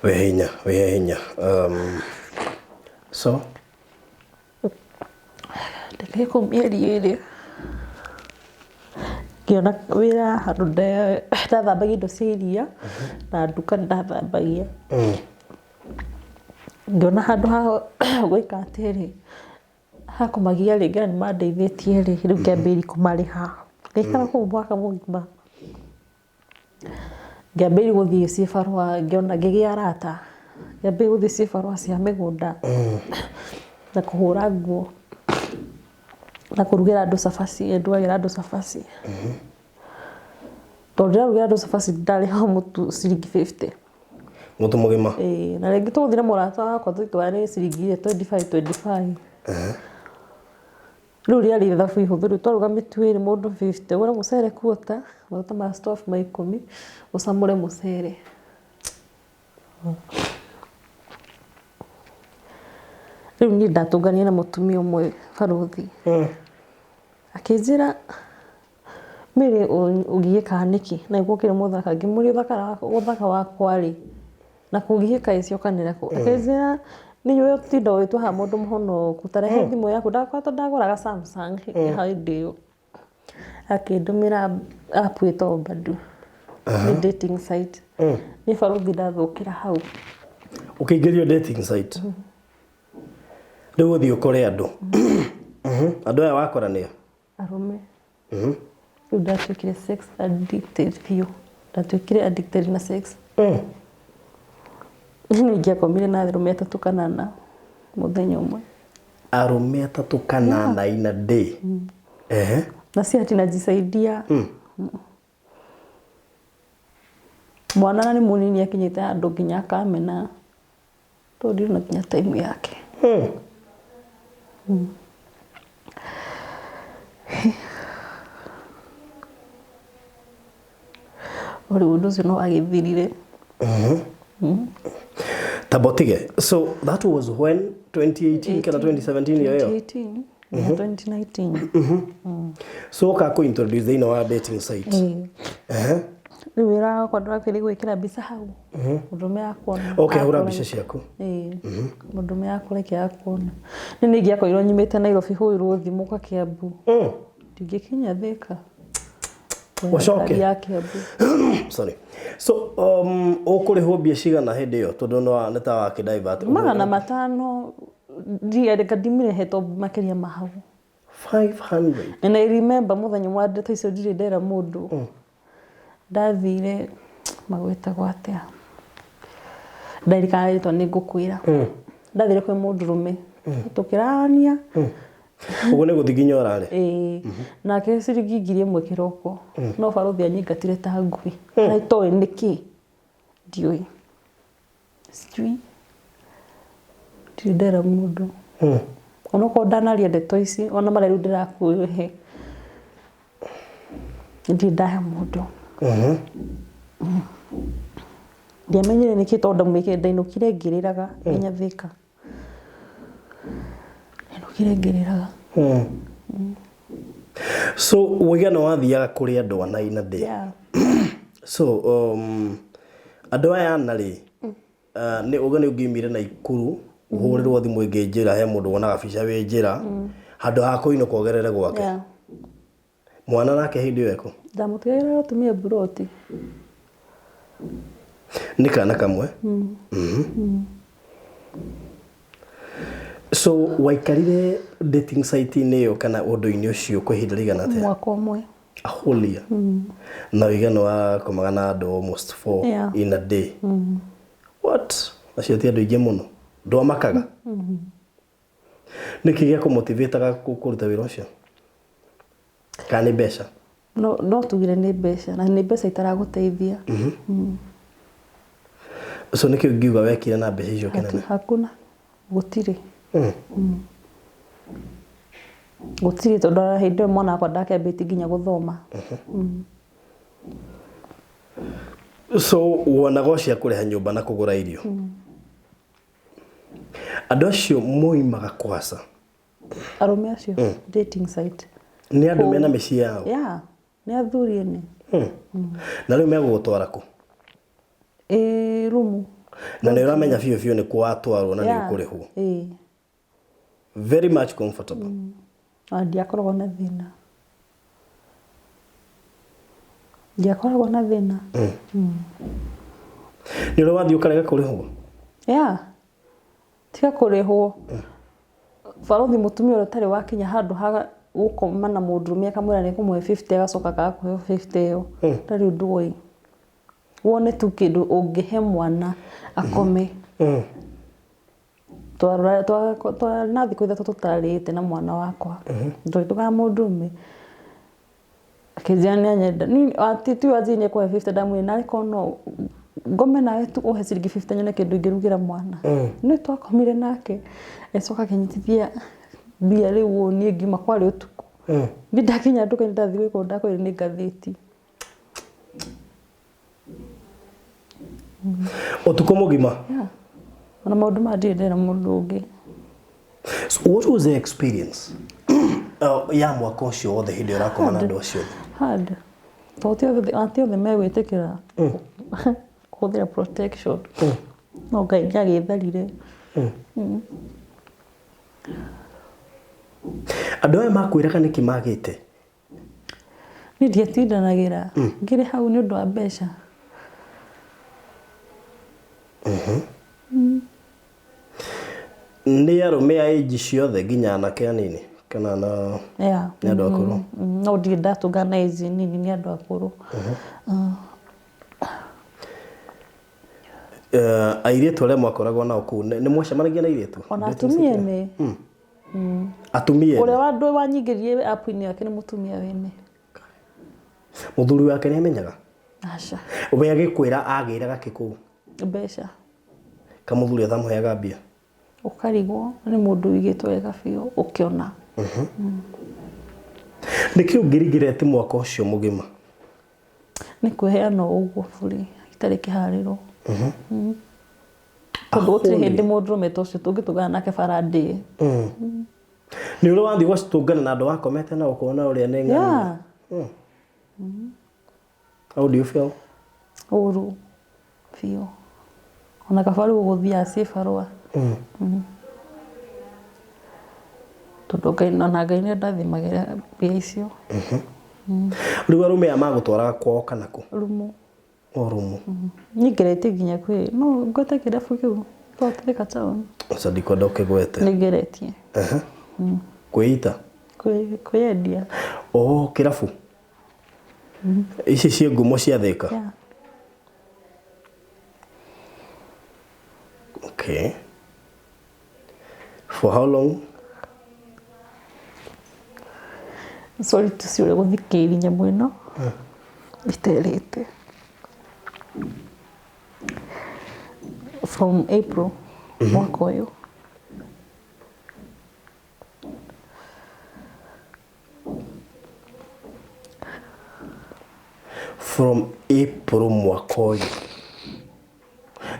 Wĩhe hinya, wĩhe hinya. So Ndĩ kũu mĩeri 2 ngĩona wĩra handũ ndathambagia indo cia iria na nduka nĩndathambagia. Ngĩona handũ ha gwĩka atĩrĩ, ha kũmagia rĩ, ngĩona nĩ mandeithĩtie rĩ, rĩu ngĩambĩrĩria kũmarĩha. Ngĩikara kũu mwaka mũgima. Ngĩambĩrĩria gũthiĩ cibarũa ngĩona ngĩgĩa arata. Ngĩambĩrĩria gũthiĩ cibarũa cia mĩgũnda na kũhũra nguo na kũrugĩra andũ cabaci, ndugagĩra andũ cabaci. Tondũ ndĩrarugĩra andũ cabaci ndarĩhagwo mũtu ciringi 50. Mũtu mũgima? Ĩĩ, na rĩngĩ tũgũthiĩ na mũrata wakwa tũtware ciringi 25 25. Rĩu rĩarĩ ithabu ihũthũ, rĩu twaruga mĩtu ĩrĩ mũndũ 50, ũgũre mũcere quarter, maguta ma stove ma 10, ũcamũre mũcere. Rĩu niĩ ndatũnganire na mũtumia ũmwe barũthi. Akĩnjĩra Mary ũgiĩkaga nĩkĩ? Na nĩguo ũkĩrĩ mũthaka. Ngĩmũria ũthaka wakwa rĩ, na kũgiĩka ĩ ciokanĩra kũ? Akĩnjĩra nĩ we ũtinda ũgĩtua haha mũndũ mũhonoku, ta rehe thimũ yaku. Ndakoretwo ndagũraga Samsung hĩndĩ ĩyo. Akĩndũmĩra app ĩtagwo Badoo, nĩ dating site. Niĩ barũthi ndathũkĩra hau. Ũkĩingĩrio dating site? Rĩu ũthiĩ ũkore andũ. Andũ aya wakora nĩa? Arũme. Rĩu ndatuĩkire sex addicted biũ. Ndatuĩkire addicted na sex. Niĩ ingĩakomire na arũme atatũ kana ana mũthenya ũmwe. Arũme atatũ kana ana in a day? Na si ati najisaidia. Mwana na nĩ mũnini akinyĩte handũ nginya akamena tondũ ndirĩ na nginya time yake. Rĩu ũndũ ũcio no agĩthirire. Tabotige. So that was when, 2018 kana 2017 iyo ĩyo? 2018 nginya 2019. So ũka kũ introduce thĩinĩ wa dating site. Ĩĩ. Rĩu wĩra wakwa ndũrakĩrĩ gwĩkĩra mbica hau, mũndũrũme akuona. Okay, hũra mbica ciaku. Ĩĩ, mũndũrũme akũreke akuona. Nĩ nĩ ingĩakorirwo nyumĩte Nairobi hũrirwo thimũ kwa Kiambu, ndingĩkinya Thĩka. Ũcoke? Ngari ya Kiambu. Sorry. So ũkũrĩhwo mbia cigana hĩndĩ ĩyo, tondũ no nĩ ta wakĩ divert? 500. Ndiareka ndimĩrehe tondũ makĩria ma hau. 500. And I remember mũthenya wa ndeto icio ndirĩ ndera mũndũ. Ndathire magwĩtagwo atĩa, ndarikana rĩtwa nĩ ngũkwĩra. Ndathire kwĩ mũndũrũme, tũkĩrania. Ũguo nĩ gũthiĩ nginya ũrarĩ? Ĩĩ, nake ciringi 1000 kĩroko, no barũthi anyingatire ta ngui na itoĩ nĩkĩ, ndiũĩ, sijui, ndirĩ ndera mũndũ. Onokorwo ndanaria ndeto ici, ona marĩa rĩu ndĩrakũhe, ndirĩ ndahe mũndũ. Ndiamenyire nĩkĩ, tondũ ndamwĩkire ndainũkire ngĩrĩraga nginya Thĩka, ndainũkire ngĩrĩraga. So ũigana wathiaga kũrĩ andũ ana in a day? Yeah. So andũ aya ana rĩ, nĩ uga nĩ ũngĩumire Naikuru ũhũrĩrwo thimũ ĩngĩ njĩra he mũndũ wonaga bica wĩ njĩra, handũ ha kũinũka ũgerere gwake? Yeah. Mwana nake hĩndĩ ĩyo ekũ? Ndamũtigagĩra atumia mburoti. Nĩ kana kamwe? So waikarire dating site-inĩ ĩyo kana ũndũ-inĩ ũcio kwa ihinda rĩigana atĩa? Mwaka ũmwe. A whole year. Na ũigana wakomaga na andũ almost four in a day? What, acio ti andũ aingĩ mũno? Ndwamakaga? Nĩkĩ gĩa kũmotivataga kũruta wĩra ũcio, kana nĩ mbeca? No tugire nĩ mbeca, na nĩ mbeca itaragũteithia. So nĩkĩ ũngiuga wekire na mbeca icio kĩnene? Hakuna, gũtirĩ. Gũtirĩ, tondũ ona hĩndĩ ĩyo mwana wakwa ndakĩambĩtie nginya gũthoma. So wonaga o cia kũrĩha nyũmba na kũgũra irio. Andũ acio moimaga kwaca? Arũme acio dating site. Nĩ andũ mena mĩciĩ yao? Yeah, nĩ athuri ene. Na rĩu megũgũtwara kũ? Ĩ rumu. Na nĩ ũramenya biũ biũ nĩ kuo watwarwo na nĩ ũkũrĩhwo? Ĩĩ. Very much comfortable? Ona ndiakoragwo na thĩna, ndiakoragwo na thĩna. Nĩ ũrĩ wathiĩ ũkarega kũrĩhwo? Yeah, tiga kũrĩhwo, barothi, mũtumia ũrĩa ũtarĩ wakinya handũ ha gũkoma na mũndũrũme akamwĩra nĩ kũmũhe 50, agacoka akaga kũheo 50 ĩyo, ndarĩ ũndũ ũĩ wone tu kĩndũ ũngĩhe mwana akome. Na thikũ 3 tũtarĩte na mwana wakwa, ndũgaga mũndũrũme akĩnjĩra nĩ anyenda. Ti wanjĩrire nĩ ekũhe 50, ndamwĩrire narĩ korwo no ngome nawe tu ũhe ciringi 50 nyone kĩndũ ingĩrugĩra mwana. Nĩ twakomire nake, agĩcoka akĩnyitithia mbia. Rĩu ũũ niĩ ngiuma kwarĩ ũtukũ. Niĩ ndakinya nduka-inĩ, ndathiĩ gwĩka ũndũ, ndakorire nĩ ngathĩti. Ũtukũ mũgima? Yeah. Ona maũndũ maya ndirĩ ndera mũndũ ũngĩ. So what was the experience ya mwaka ũcio wothe hĩndĩ ĩyo ũrakoma na andũ acio othe? Hard, tondũ ti othe megwĩtĩkĩra kũhũthĩra protection, no Ngai nĩ agĩtharire. Andũ aya makwĩraga nĩkĩ magĩte? Niĩ ndiatindanagĩra, ngĩrĩ hau nĩ ũndũ wa mbeca. Nĩ arũme a age ciothe, nginya anake anini kana na Yeah. nĩ andũ akũrũ? No ndirĩ ndatũngana na age nini, nĩ andũ akũrũ. Airĩtu arĩa mwakoragwo nao kũu, nĩ mwacemanagia na airĩtu? Ona atumia ene. Atumia Ũrĩa ene? wa wanyingĩrie app-inĩ yake nĩ mũtumia wene. Mũthuri wake nĩ amenyaga? Aca. We agĩkwĩra agĩraga kĩ kũu? Mbeca. Kamũthuri atamũheaga mbia? Ũkarigwo nĩ mũndũ ũigĩtwo wega biũ ũkĩona. Nĩkĩ ũngĩrigireti mwaka ũcio mũgima? Nĩ kwĩheana o ũguo burĩ itarĩ kĩharĩro. Tondũ gũtirĩ hĩndĩ mũndũrũme ta ũcio tũngĩtũngana nake bara ndĩe. Nĩ ũrĩ wathiĩ gũcitũngana na andũ wakomete na ũkona ũrĩa nĩ ng'ania? Yeah. How do you feel? Ũru biũ. Ona kaba rĩu gũthiaga ciĩ barũa. Tondũ Ngai ona Ngai nĩ andathimagĩra mbia icio. Rĩu arũme aya magũtwaraga kwao kana kũ? Rumu. O rumu. Niĩ ngeretie nginya kwĩ no ngwete kĩrabu kĩu no Thika town. Aca ndikwenda ũkĩgwete. Nĩ ngeretie. Kwĩita? Kwĩyendia. Oh, kĩrabu. Ici ciĩ ngumo cia Thika? Yeah. Okay. For how long? Sorry tũciũre gũthikĩrĩria nyamũ ĩno iterĩte. From April mwaka ũyũ. From April mwaka ũyũ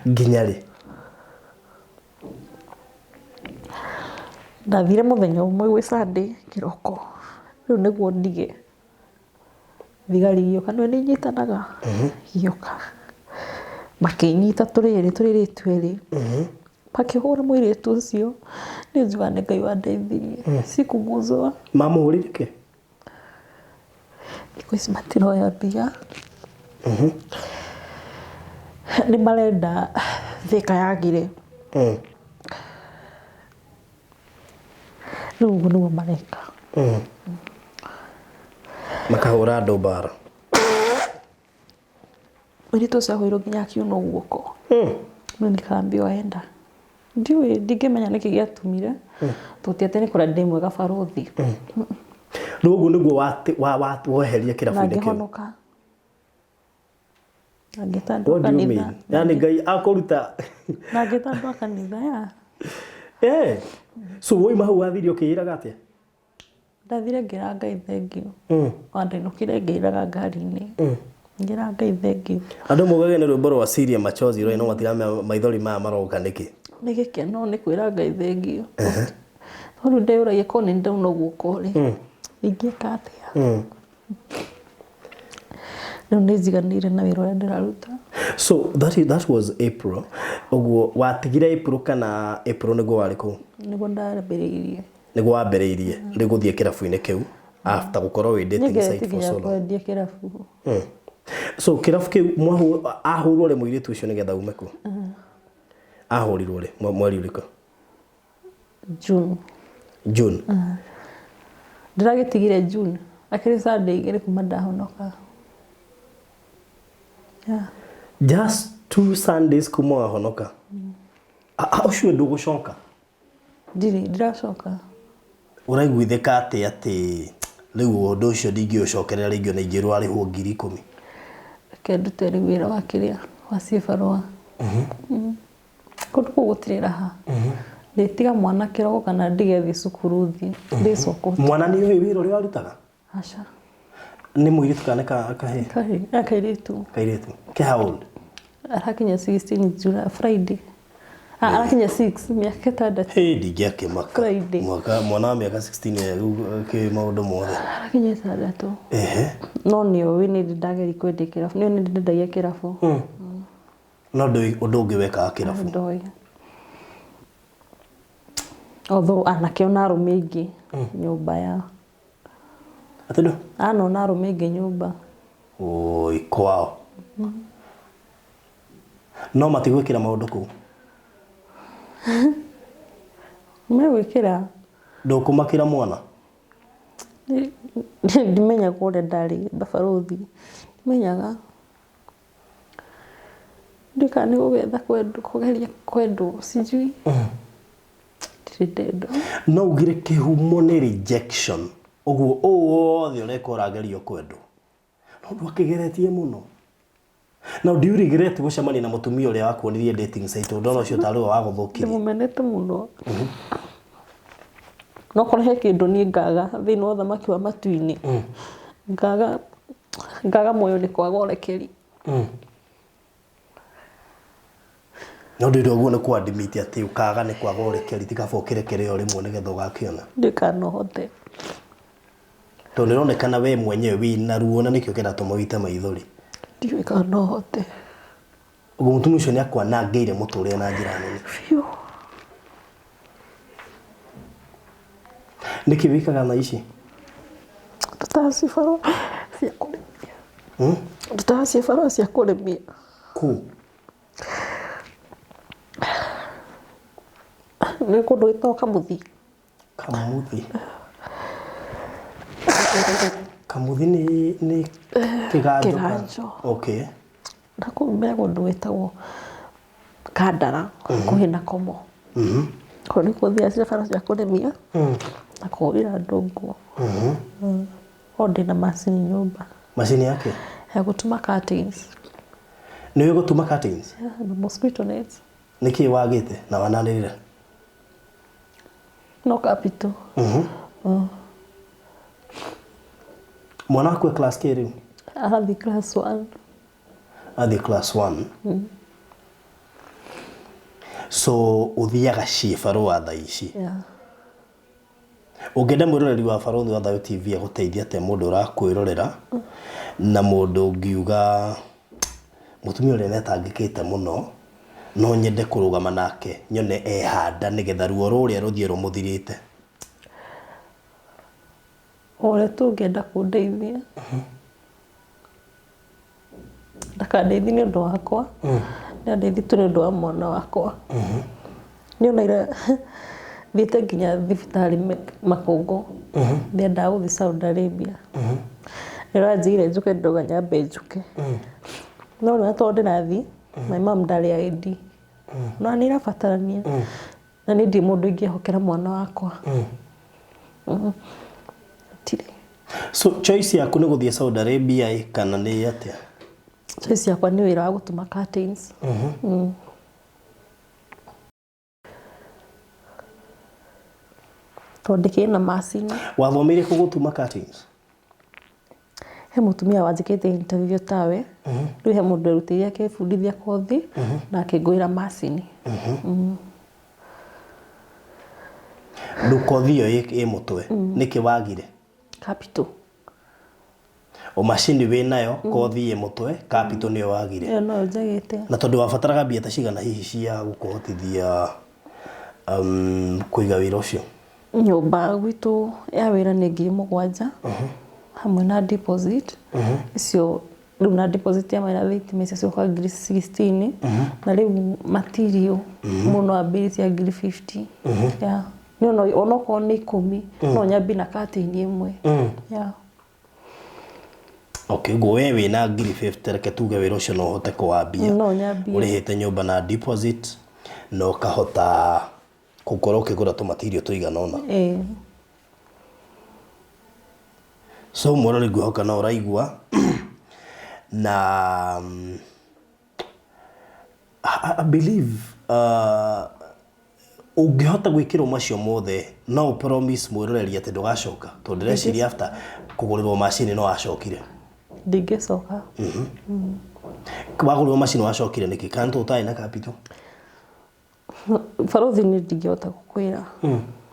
nginya rĩ? Ndathire mũthenya ũmwe gwĩ Sunday kĩroko rĩu nĩguo ndige thigari igĩũka nĩũĩ nĩ inyitanaga igĩũka makĩnyita tũrĩ erĩ tũrĩ airĩtu erĩ makĩhũra mũirĩtu ũcio niĩ njugaga nĩ Ngai wandeithirie sikuguzwa. Mamũhũrire kĩ? Thikũ ici matiroya mbia nĩ marenda Thika yagire rĩu ũguo nĩguo mareka. Makahũra andũ mbara. Mũirĩtu ũcio ahũrirwo nginya akiunwo guoko. No nikaambiwa enda. Ndiũĩ ndingĩmenya nĩkĩ gĩatũmire tondũ ti atĩ nĩ kũrĩa ndĩ mwega barũthi. Rĩu ũguo nĩguo weherie Na kĩrabu-inĩ kĩu? ngĩhonoka. Na ngĩta andũ a What do you kanitha. mean? Yani Ngai akũruta. Na ngĩta andũ a kanitha ya. Eh. So woima hau wathire ũkĩĩraga atĩa? Ndathire ngĩra Ngai thengiũ. Ona ndainũkire ngĩiraga ngari-inĩ. Ngĩra Ngai thengiũ. Andũ maugaga nĩ rwĩmbo rwa Syria machozi rwa no matiramenya maithori maya maroka nĩkĩ. Nĩ gĩkeno nĩ kwĩra Ngai thengiũ. Tondũ ndeyũragia korwo nĩ ndauna guoko rĩ, ingĩka atĩa? Rĩu nĩ njiganĩire na wĩra ũrĩa ndĩraruta. So that was April. Ũguo watigire April kana April nĩguo warĩ kũu? Nĩguo ndambĩrĩirie. Nĩguo wambĩrĩirie rĩu gũthiĩ kĩrabu-inĩ kĩu after gũkorwo wĩ dating Nĩngeretie site for nginya so long. kwendia kĩrabu. So kĩrabu kĩu ahũrwo rĩ mũirĩtu ũcio nĩgetha ume kũu? Ahũrirwo rĩ mweri ũrĩkũ? June. June. Ndĩragĩtigire June. Akĩrĩ Sunday igĩrĩ kuma ndahonoka. Yeah. Just 2 Sundays kuma wahonoka. Ũcio ndũgũcoka? Ndirĩ, ndiracoka. Ũraiguithĩka atĩ atĩ rĩu ũndũ ũcio ndingĩũcokerera rĩngĩ ona ingĩrwo arĩhwo 10,000? Reke ndute rĩu wĩra wa kĩrĩa wa cibarũa. Kũndũ kũu gũtirĩ raha. Ndĩtiga mwana kĩroko kana ndige thiĩ cukuru thiĩ. Ndĩcoka ũtukũ. Mwana nĩ ũĩ wĩra ũrĩa warutaga? Aca. Nĩ mũirĩtu kana nĩ kahĩĩ? Kahĩĩ, kairĩtu. Kairĩtu. Ke how old? Arakinya 16 July, Friday. Arakinya 6 mĩaka ĩtandatũ. Hey, ndingĩakĩmaka. Friday. Mwaka mwana wa mĩaka 16 rĩu kĩ maũndũ mothe. Arakinya ĩtandatũ. Ehe. No nĩ ũĩ nĩ ndageria kwendia kĩrabu. Nĩ nĩ ndendagia kĩrabu. No ndũĩ ũndũ ũngĩ wekaga kĩrabu? Ndoĩ. Although anake ona arũme aingĩ nyũmba ya. Atĩ ndũ? Anona arũme aingĩ nyũmba. Oi, kwao. No matigwĩkĩra maũndũ kũu? Megwĩkĩra. Ndũkũmakĩra mwana? Ndimenyaga ũrĩa ndarĩ babarũthi. Ndimenyaga. Ndiũĩ kana nĩ gũgetha kwendwo, kũgeria kwendwo, sijui. Ndirĩ ndendwo. No ugire kĩhumo nĩ rejection. Ũguo ũũ wothe ũreka ũragerio kwendwo. No ndwakĩgeretie mũno. Now do you regret gũcemania na mũtumia ũrĩa wakuonirie dating site ũndũ ũcio tarĩ we wagũthũkirie? Ndĩmũmenete mũno. No korwo he kĩndũ niĩ ngaga thĩinĩ wa ũthamaki wa matu-inĩ. Ngaga Ngaga muoyo nĩ kwaga ũrekeri. No ndĩrĩ ũguo nĩ kwadimiti atĩ ũkaga nĩ kwaga ũrekeri ti kaba ũkĩrekere o rĩmwe nĩgetha ũgakĩona. Ndikanohote. Tondũ nĩ ũronekana we mwenyewe wĩna ruo na nĩkĩo kĩratũma ũite maithori. Ndiũĩ kana no hote. Ũguo mũtumia ũcio nĩ akwanangĩire mũtũrĩre na njĩra nene. Biũ. Nĩkĩ wĩkaga thaa ici? Ndutaga cibarũa cia kũrĩmia. Ndutaga cibarũa cia kũrĩmia. Kũ? Nĩ kũndũ gwĩtagwo Kamuthi. Kamuthi. Kamuthi nĩ nĩ kĩganjo? Kĩganjo. Okay. Na kũu me kũndũ gwĩtagwo Kandara hakuhĩ na Komo. Kũu nĩkuo thiaga cibarũa cia kũrĩmia na kũhũrĩra andũ nguo. O ndĩna macini nyũmba. Macini yake? Ya gũtuma curtains. Nĩ ũĩ gũtuma curtains? Yeah, na mosquito nets. Nĩkĩ wagĩte na wananĩrĩra? No capital. Mwana waku e class kĩ rĩu? Arathiĩ class 1. Athiĩ class 1. So ũthiaga ciĩbarũa thaa ici? Yeah. Ũngĩenda mwĩroreri wa Barũthi wa Thayũ TV agũteithie atĩa mũndũ ũrakwĩrorera na mũndũ ũngiuga mũtumia ũrĩa nĩatangĩkĩte mũno no nyende kũrũgama nake nyone ehanda nĩgetha ruo rũrĩa rũthiĩ rũmũthirĩte? O ũrĩa tu ũngĩenda kũndeithia, ndakandeithie nĩ ũndũ wakwa, nĩ andeithie tu nĩ ũndũ wa mwana wakwa. Nĩ ona ira thiĩte nginya thibitarĩ Makũngũ, ndiendaga gũthiĩ Saudi Arabia. Nĩ ũranjĩrire njũke ndauga nyambe njũke. No rĩu tondũ ndĩrathiĩ, my mom ndarĩ ID. No nĩ irabatarania. Na niĩ ndirĩ mũndũ ingĩhokera mwana wakwa. Gũtirĩ. So choice yaku nĩ gũthiĩ Saudi Arabia ĩ kana nĩ atĩa? Choice yakwa nĩ wĩra wa gũtuma curtains. Tondũ ndĩkĩrĩ na macini. Wathomeire kũ gũtuma curtains? He mũtumia wanjĩkĩte interview tawe. Rĩu he mũndũ werutĩire akĩbundithia kothi na akĩngũrĩra macini. Rĩu kothi ĩyo ĩ mũtwe nĩkĩ wagire? Capital. O macini wĩ nayo, kothi ĩ mũtwe, capital nĩyo wagire. Ĩyo noyo njagĩte. Na tondũ wabataraga mbia ta cigana hihi cia gũkũhotithia kũiga wĩra ũcio? Nyũmba gwitũ ya wĩra nĩ 7,000 hamwe na deposit. Icio rĩu na deposit ya maĩ na thitima icio ciũkaga 16,000 na rĩu material mũno ambĩrĩria cia 50,000. Yeah. Nĩ onokorwo nĩ 10 no nyambie na curtain ĩmwe. Yeah. Okay, ũguo we wĩna 50,000 reke tuge wĩra ũcio no ũhote kũwambia. No nyambie. Ũrĩhĩte nyũmba na deposit na ũkahota gũkorwo ũkĩgũra tũmatirio tũigana ũna. Ĩĩ. So mwĩrori ngwĩhoka no ũraigua na I believe ũngĩhota gwĩkĩrwo macio mothe no ũ promise mwĩroreri atĩ ndũgacoka tondũ ndĩreciria after kũgũrĩrwo macini no wacokire. Ndingĩcoka. Wagũrĩrwo macini wacokire nĩkĩ? Kana nĩ tondũ ũtarĩ na capital? Barũthi niĩ ndingĩhota gũkwĩra.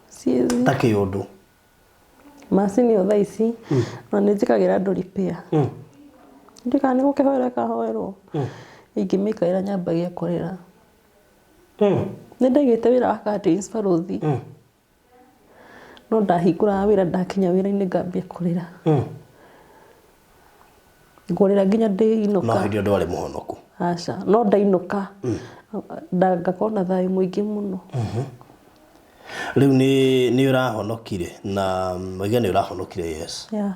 Siezi. Ta kĩũndũ. Macini ĩyo thaa ici na nĩ njĩkagĩra andũ repair. Ndiũĩ kana nĩ gũkĩhoerwo ĩkahoerwo. Ingĩmĩikarĩra nyambagia kũrĩra. Nĩ ndaigĩte wĩra wa curtains barũthi. No ndahingũraga wĩra ndakinya wĩra-inĩ ngambia kũrĩra. Ngũrĩra nginya ndĩinũka. No hĩndĩ ĩyo ndwarĩ mũhonoku. Aca, no ndainũka ngakorwo na thayũ mũingĩ mũno. Rĩu nĩ ũrahonokire na waiga nĩ ũrahonokire yes. Yeah.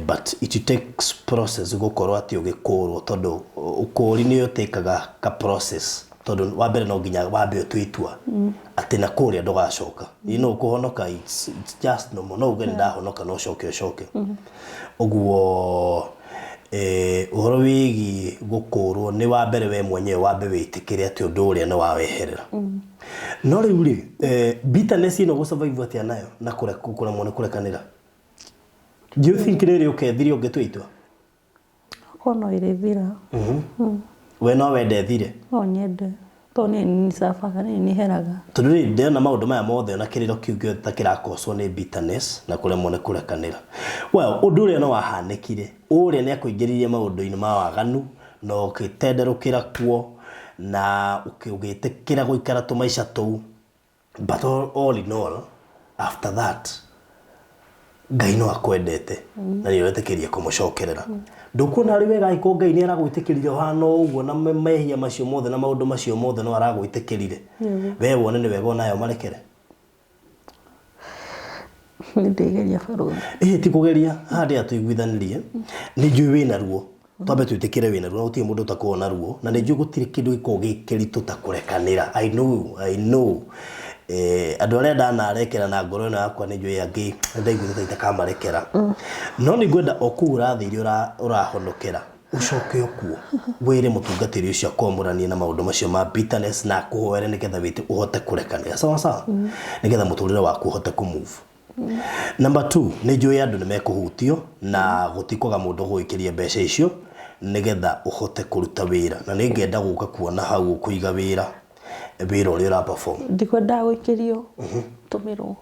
But it takes process gũkorwo atĩ ũgĩkũrwo tondũ ũkũri nĩ ũtĩkaga ka process tondũ wa mbere no nginya wambe ũtue itua atĩ na kũrĩa ndũgacoka. You know kũhonoka it's just normal. No uge nĩ ndahonoka no ũcoke ũcoke. Ũguo ũhoro wĩgiĩ gũkũrwo nĩ wa mbere we mwenyewe wambe wĩtĩkĩre atĩ ũndũ ũrĩa nĩ waweherera. No rĩu rĩ, bitterness ĩno gũ survive atĩa nayo na kũremwo nĩ kũrekanĩra? Do you think nĩ rĩ ũkethirie ũngĩtua itua? Ko no ĩrĩthira. We no wende ĩthire? No nyende. Tondũ niĩ nĩ nicabaga, niĩ nĩ heraga. Tondũ rĩ ndĩrona maũndũ maya mothe ona kĩrĩro kĩu gĩothe ta kĩrakoswo nĩ bitterness na kũremwo nĩ kũrekanĩra. Well, ũndũ ũrĩa no wahanĩkire, ũrĩa nĩ akũingĩririe maũndũ-inĩ ma waganu na ũgĩtenderũkĩra kuo na ũgĩtĩkĩra gũikara tũmaica tũu. But all in all, after that, Ngai no akwendete na nĩ ũretĩkĩria kũmũcokerera. Ndũkuona arĩ wega angĩkorwo Ngai nĩ aragwĩtĩkĩrire ũhana o ũguo na mehia macio mothe na maũndũ macio mothe no aragwĩtĩkĩrire. We wone nĩ wega onawe ũmarekere. Nĩ ndĩgeria barũthi. Ĩhĩ ti kũgeria, haha ndĩrenda tũiguithanĩrie. Nĩ njũĩ wĩna ruo, twambe twĩtĩkĩre wĩna ruo na gũtirĩ mũndũ ũtakoragwo na ruo, na nĩ njũĩ gũtirĩ kĩndũ gĩkoragwo gĩ kĩritũ ta kũrekanĩra. I know, I know. Andũ arĩa ndanarekera na ngoro ĩno yakwa nĩ njũĩ angĩ nĩ ndaiguĩte ta itakamarekera. No nĩ ngwenda o kũu ũrathire ũrahonokera, ũcoke o kuo, wĩre mũtungatĩri ũcio akwamũranie na maũndũ macio ma bitterness na akũhoere nĩgetha wĩte ũhote kũrekanĩra. Sawa sawa? Nĩgetha mũtũrĩre waku ũhote kũ move. Number two, nĩ njũĩ andũ nĩ mekũhutio na gũtikwaga mũndũ ũgũgĩkĩria mbeca icio nĩgetha ũhote kũruta wĩra. Na nĩ ngenda gũka kuona hau ũkũiga wĩra, wĩra ũrĩa ũra perform. Ndikwendaga gũikĩrio, tũmĩrwo.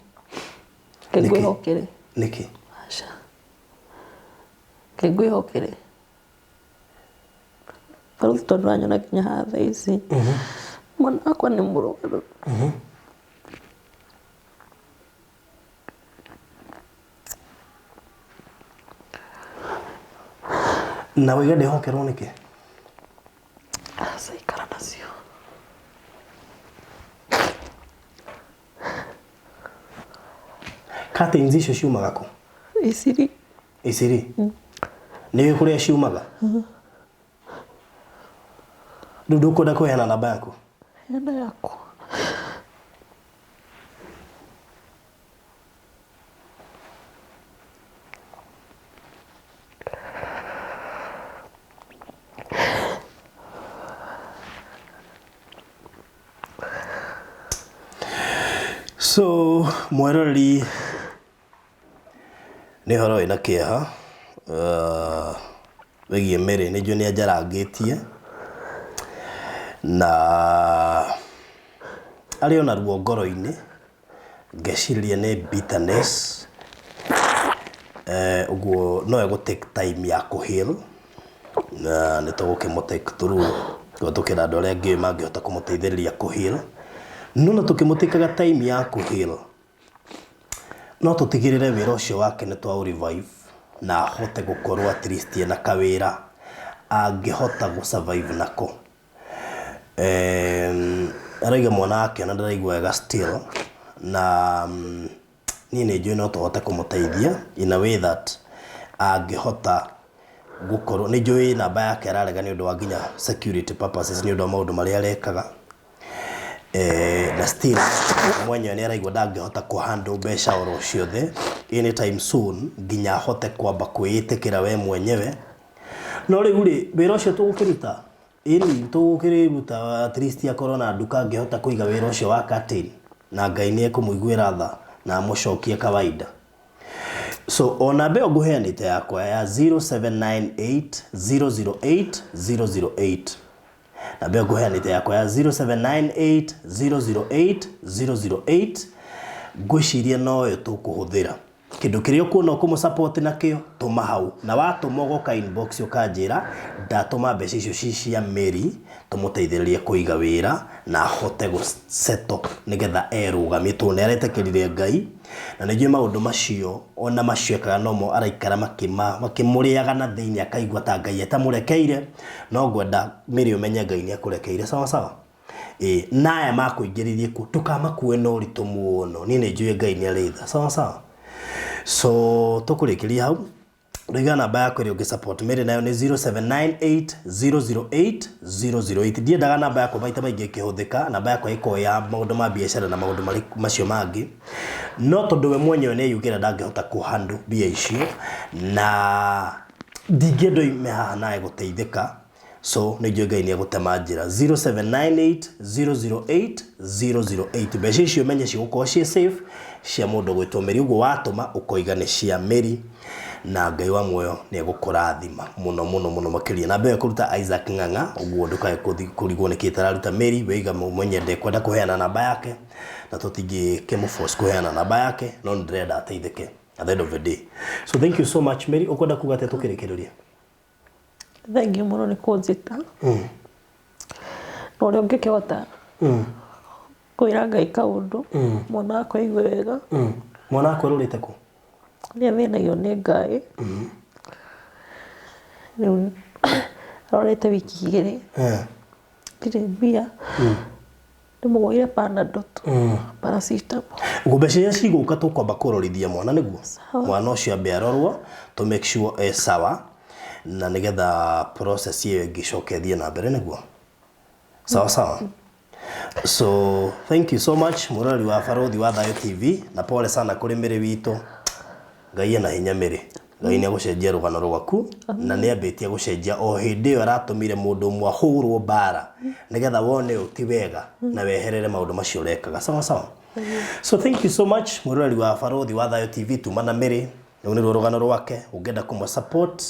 Reke ngwĩhokere. Nĩkĩ? Aca. Reke ngwĩhokere. Barũthi tondũ ũranyona nginya haha thaa ici. Mwana wakwa nĩ mũrwaru. Na waiga ndĩhokerwo nĩkĩ? Aca ikara nacio. Curtains icio ciumaga kũ? Iciri. Iciri? Nĩ ũĩ kũrĩa ciumaga? Rĩu ndũkwenda kũheana namba yaku? Heana yakwa. So mweroreri nĩ ũhoro wĩna kĩeha wĩgiĩ Mary nĩ njũĩ nĩ anjarangĩtie na arĩ ona ruo ngoro-inĩ ngecirĩria nĩ bitterness ũguo no egũ take time ya kũ heal na nĩ tũgũkĩmũ take through kũhĩtũkĩra andũ arĩa angĩ mangĩhota kũmũteithĩrĩria kũ heal no na tũkĩmũtĩkaga time ya kũ heal no tũtigĩrĩre wĩra ũcio wake nĩ twa revive na ahote gũkorwo at least ena kawĩra angĩhota gũ survive nako. Arauga mwana wake ona ndaraigua wega still na niĩ nĩ njũĩ no tũhote kũmũteithia in a way that angĩhota gũkorwo nĩ njũĩ namba yake ararega nĩ ũndũ wa nginya security purposes nĩ ũndũ wa maũndũ marĩa arekaga na still mwenyewe nĩ araigua ndangĩhota kũ handle mbeca oro ciothe anytime soon nginya ahote kwamba kwĩĩtĩkĩra we mwenyewe. No rĩu rĩ wĩra ũcio tũgũkĩruta ĩni tũgũkĩruta at least akorwo na nduka angĩhota kũiga wĩra ũcio wa curtain na Ngai nĩ ekũmũiguĩra tha na amũcokie kawaida. So o namba ĩyo ngũheanĩte yakwa ya 0798 008 008, namba ĩyo ngũheanĩte yakwa ya 0798 008 008, ngwĩciria noyo tũkũhũthĩra. Kĩndũ kĩrĩa ũkuona ũkũmũ support nakĩo tũma hau, na watũma ũgoka inbox ũkanjĩra ndatũma mbeca icio ci cia Mary tũmũteithĩrĩrie kũiga wĩra na ahote gũ settle nĩgetha erũgamie tondũ nĩ aretĩkĩrire Ngai na nĩ njũĩ maũndũ macio ona macio ekaga nomo araikara makĩmũrĩaga na thĩinĩ akaigua ta Ngai atamũrekeire. No ngwenda Mary ũmenye Ngai nĩ akũrekeire sawa sawa. Ĩĩ na aya makũingĩririe kuo ndũkamakue na ũritũ mũno, niĩ nĩ njũĩ Ngai nĩ arĩ tha sawa sawa. So tũkũrĩkĩria hau Ndaiga namba yaku ĩrĩa ũngĩ support Mary nayo nĩ 0798 008 008. Ndiendaga namba yakwa maita maingĩ ĩkĩhũthĩka, namba yakwa ĩkoragwo ya maũndũ ma biacara na maũndũ macio mangĩ. No tondũ we mwenyewe nĩ eyugĩra ndangĩhota kũ handle mbia icio na ndingĩenda oime haha na age gũteithĩka. So nĩ njũĩ Ngai nĩ egũtema njĩra. 0798 008 008. Mbeca icio menye cigũkorwo ciĩ safe cia mũndũ gwĩtwo Mary. Ũguo watũma ũkoiga nĩ cia Mary na Ngai wa muoyo nĩ egũkũrathima mũno mũno mũno makĩria. Namba ĩyo ĩkũruta Isaac Ng'ang'a, ũguo ndũkae kũrigwo nĩkĩ ĩtararuta Mary. Weiga mwenye ndekwenda kũheana namba yake na tũtingĩkĩmũ-force kũheana namba yake, no nĩ ndĩrenda ateithĩke at the end of the day. So thank you so much Mary. Ũkwenda kuga atĩa tũkĩrĩkĩrĩria? Thengiũ mũno nĩ kũnjĩta. Na ũrĩa ũngĩkĩhota kwĩra Ngai kaũndũ mwana wakwa aigue wega. Mwana waku arũrĩte kũ? Nĩ athĩnagio nĩ ngaĩ. Rĩu arwarĩte wiki igĩrĩ. Ndirĩ mbia. Ndĩmũgũrĩire Panadol tu. Paracetamol. Ũguo mbeca iria cigũka tũkwamba kũrorithia mwana nĩguo mwana ũcio ambe arorwo to make sure e sawa na nĩgetha process ĩyo ĩngĩ ĩcoke ĩthiĩ na mbere nĩguo sawa sawa. So thank you so much mũroreri wa Barũthi wa Thayũ TV, na pole sana kũrĩ Mĩrĩ witũ. Ngai ena hinya Mĩrĩ. Ngai nĩ egũcenjia rũgano rwaku na nĩ ambĩtie gũcenjia o hĩndĩ ĩyo aratũmire mũndũ ũmwe ahũrwo mbara nĩgetha wone ũyũ ti wega na weherere maũndũ macio ũrekaga. Sawa sawa. So thank you so much mwĩroreri wa Barũthi wa Thayũ TV. Tuma na Mĩrĩ, rũu nĩruo rũgano rwake. Ũngĩenda kũmũ support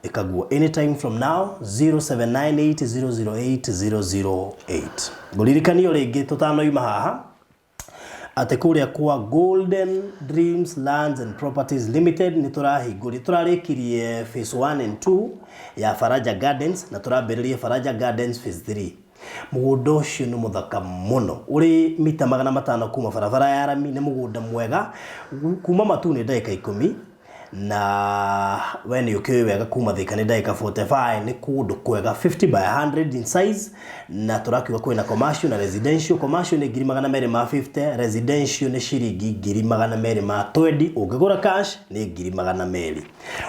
ĩkaguo anytime from now 0798008008. Ngũririkanie o rĩngĩ tũtanoima haha atĩ kũrĩa kwa Golden Dreams Lands and Properties Limited nĩ tũrahingũria, tũrarĩkirie phase 1 and 2 ya Faraja Gardens na tũrambĩrĩria Faraja Gardens phase 3. Mũgũnda ũcio nĩ mũthaka mũno, ũrĩ mita 500 kuma barabara ya rami, nĩ mũgũnda mwega, kuma Matuu nĩ ndagĩka 10 na we nĩ ũkĩũĩ wega kuma Thika nĩ ndagĩka 45. Nĩ kũndũ kwega, 50 by 100 in size, na tũrakiuga kwĩna commercial na residential. Commercial nĩ 250,000, residential nĩ ciringi 220,000. Ũngĩgũra cash nĩ 200,000.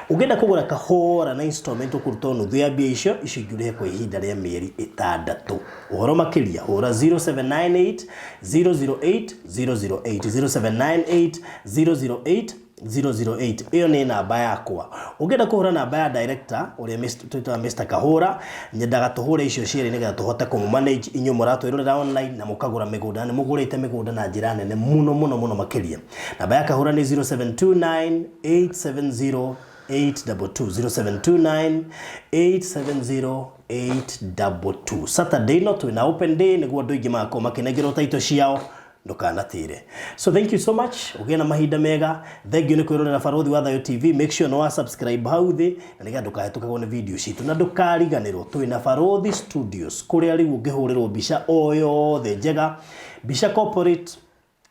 Ũngĩenda kũgũra kahora na installment ũkũruta o nuthu ya mbia icio, icio ingĩ ũrĩhe kwa ihinda rĩa mĩeri 6. Ũhoro makĩria hũra 0798 008 008, 0798 008 008. Ĩyo nĩ namba yakwa. Ũngĩenda kũhũra namba ya director ũrĩa twĩtaga Mr Kahũra, nyendaga tũhũre icio cierĩ nĩgetha tũhote kũmũ manage inyuĩ mũratwĩrorera online na mũkagũra mĩgũnda, na nĩ mũgũrĩte mĩgũnda na njĩra nene mũno mũno mũno makĩria. Namba ya Kahũra nĩ 0729 870 822, 0729 870 822. Saturday no twĩna open day nĩguo andũ aingĩ magakorwo makĩnengerwo taito ciao, ndũkanatĩre. So thank you so much, ũgĩe na mahinda mega. Thank you nĩ kwĩrorera Barũthi wa Thayũ TV. Make sure nĩ wa subscribe hau thĩ na nĩgetha ndũkahĩtũkagwo nĩ video citũ, na ndũkariganĩrwo twĩna Barũthi Studios kũrĩa rĩu ũngĩhũrĩrwo mbica o yothe njega, mbica corporate,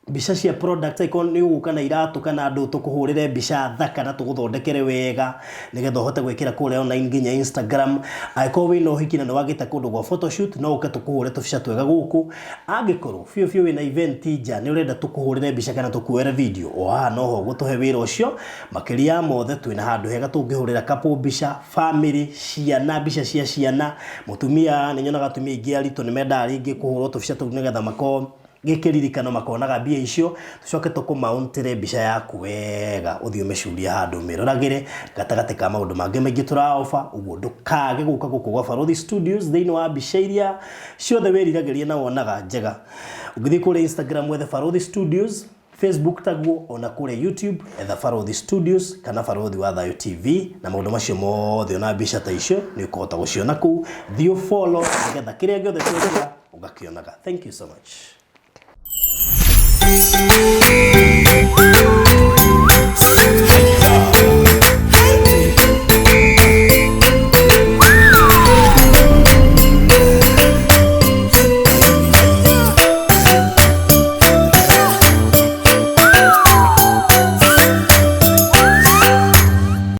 mbica cia product. Angĩkorwo nĩ ũgũka na iratũ kana andũ, tũkũhũrĩre mbica thaka na tũgũthondekere wega nĩgetha ũhote gwĩkĩra kũrĩa online nginya Instagram. Angĩkorwo wĩna ũhiki na nĩ wagĩte kũndũ gwa photoshoot, no ũke tũkũhũre tũbica twega gũkũ. Angĩkorwo biũ biũ wĩna event nja nĩ ũrenda tũkũhũrĩre mbica kana tũkuoere video, o haha noho ũgũtũhe wĩra ũcio. Makĩria ya mothe twĩna handũ hega tũngĩhũrĩra couple mbica, family, ciana, mbica cia ciana, mũtumia. Nĩ nyonaga atumia aingĩ aritũ nĩ mendaga rĩngĩ kũhũrwo tũbica tũu nĩgetha makorwo gĩkĩririkano makonaga mbia icio. Tũcoke tũkũmauntĩre mbica yaku wega ũthiĩ ũmĩcurie handũ ũmĩroragĩre gatagatĩ ka maũndũ mangĩ maingĩ tũraoba. Ũguo ndũkage gũka gũkũ gwa Barũthi Studios thĩinĩ wa mbica iria ciothe wĩriragĩria na wonaga njega. Ũngĩthiĩ kũrĩa Instagram wethe Barũthi Studios, Facebook taguo, ona kũrĩa YouTube etha Barũthi Studios kana Barũthi wa Thayũ TV, na maũndũ macio mothe ona mbica ta icio nĩ ũkũhota gũciona kũu. Thiĩ ũ follow nĩgetha kĩrĩa gĩothe twekĩra ũgakĩonaga. Thank you so much.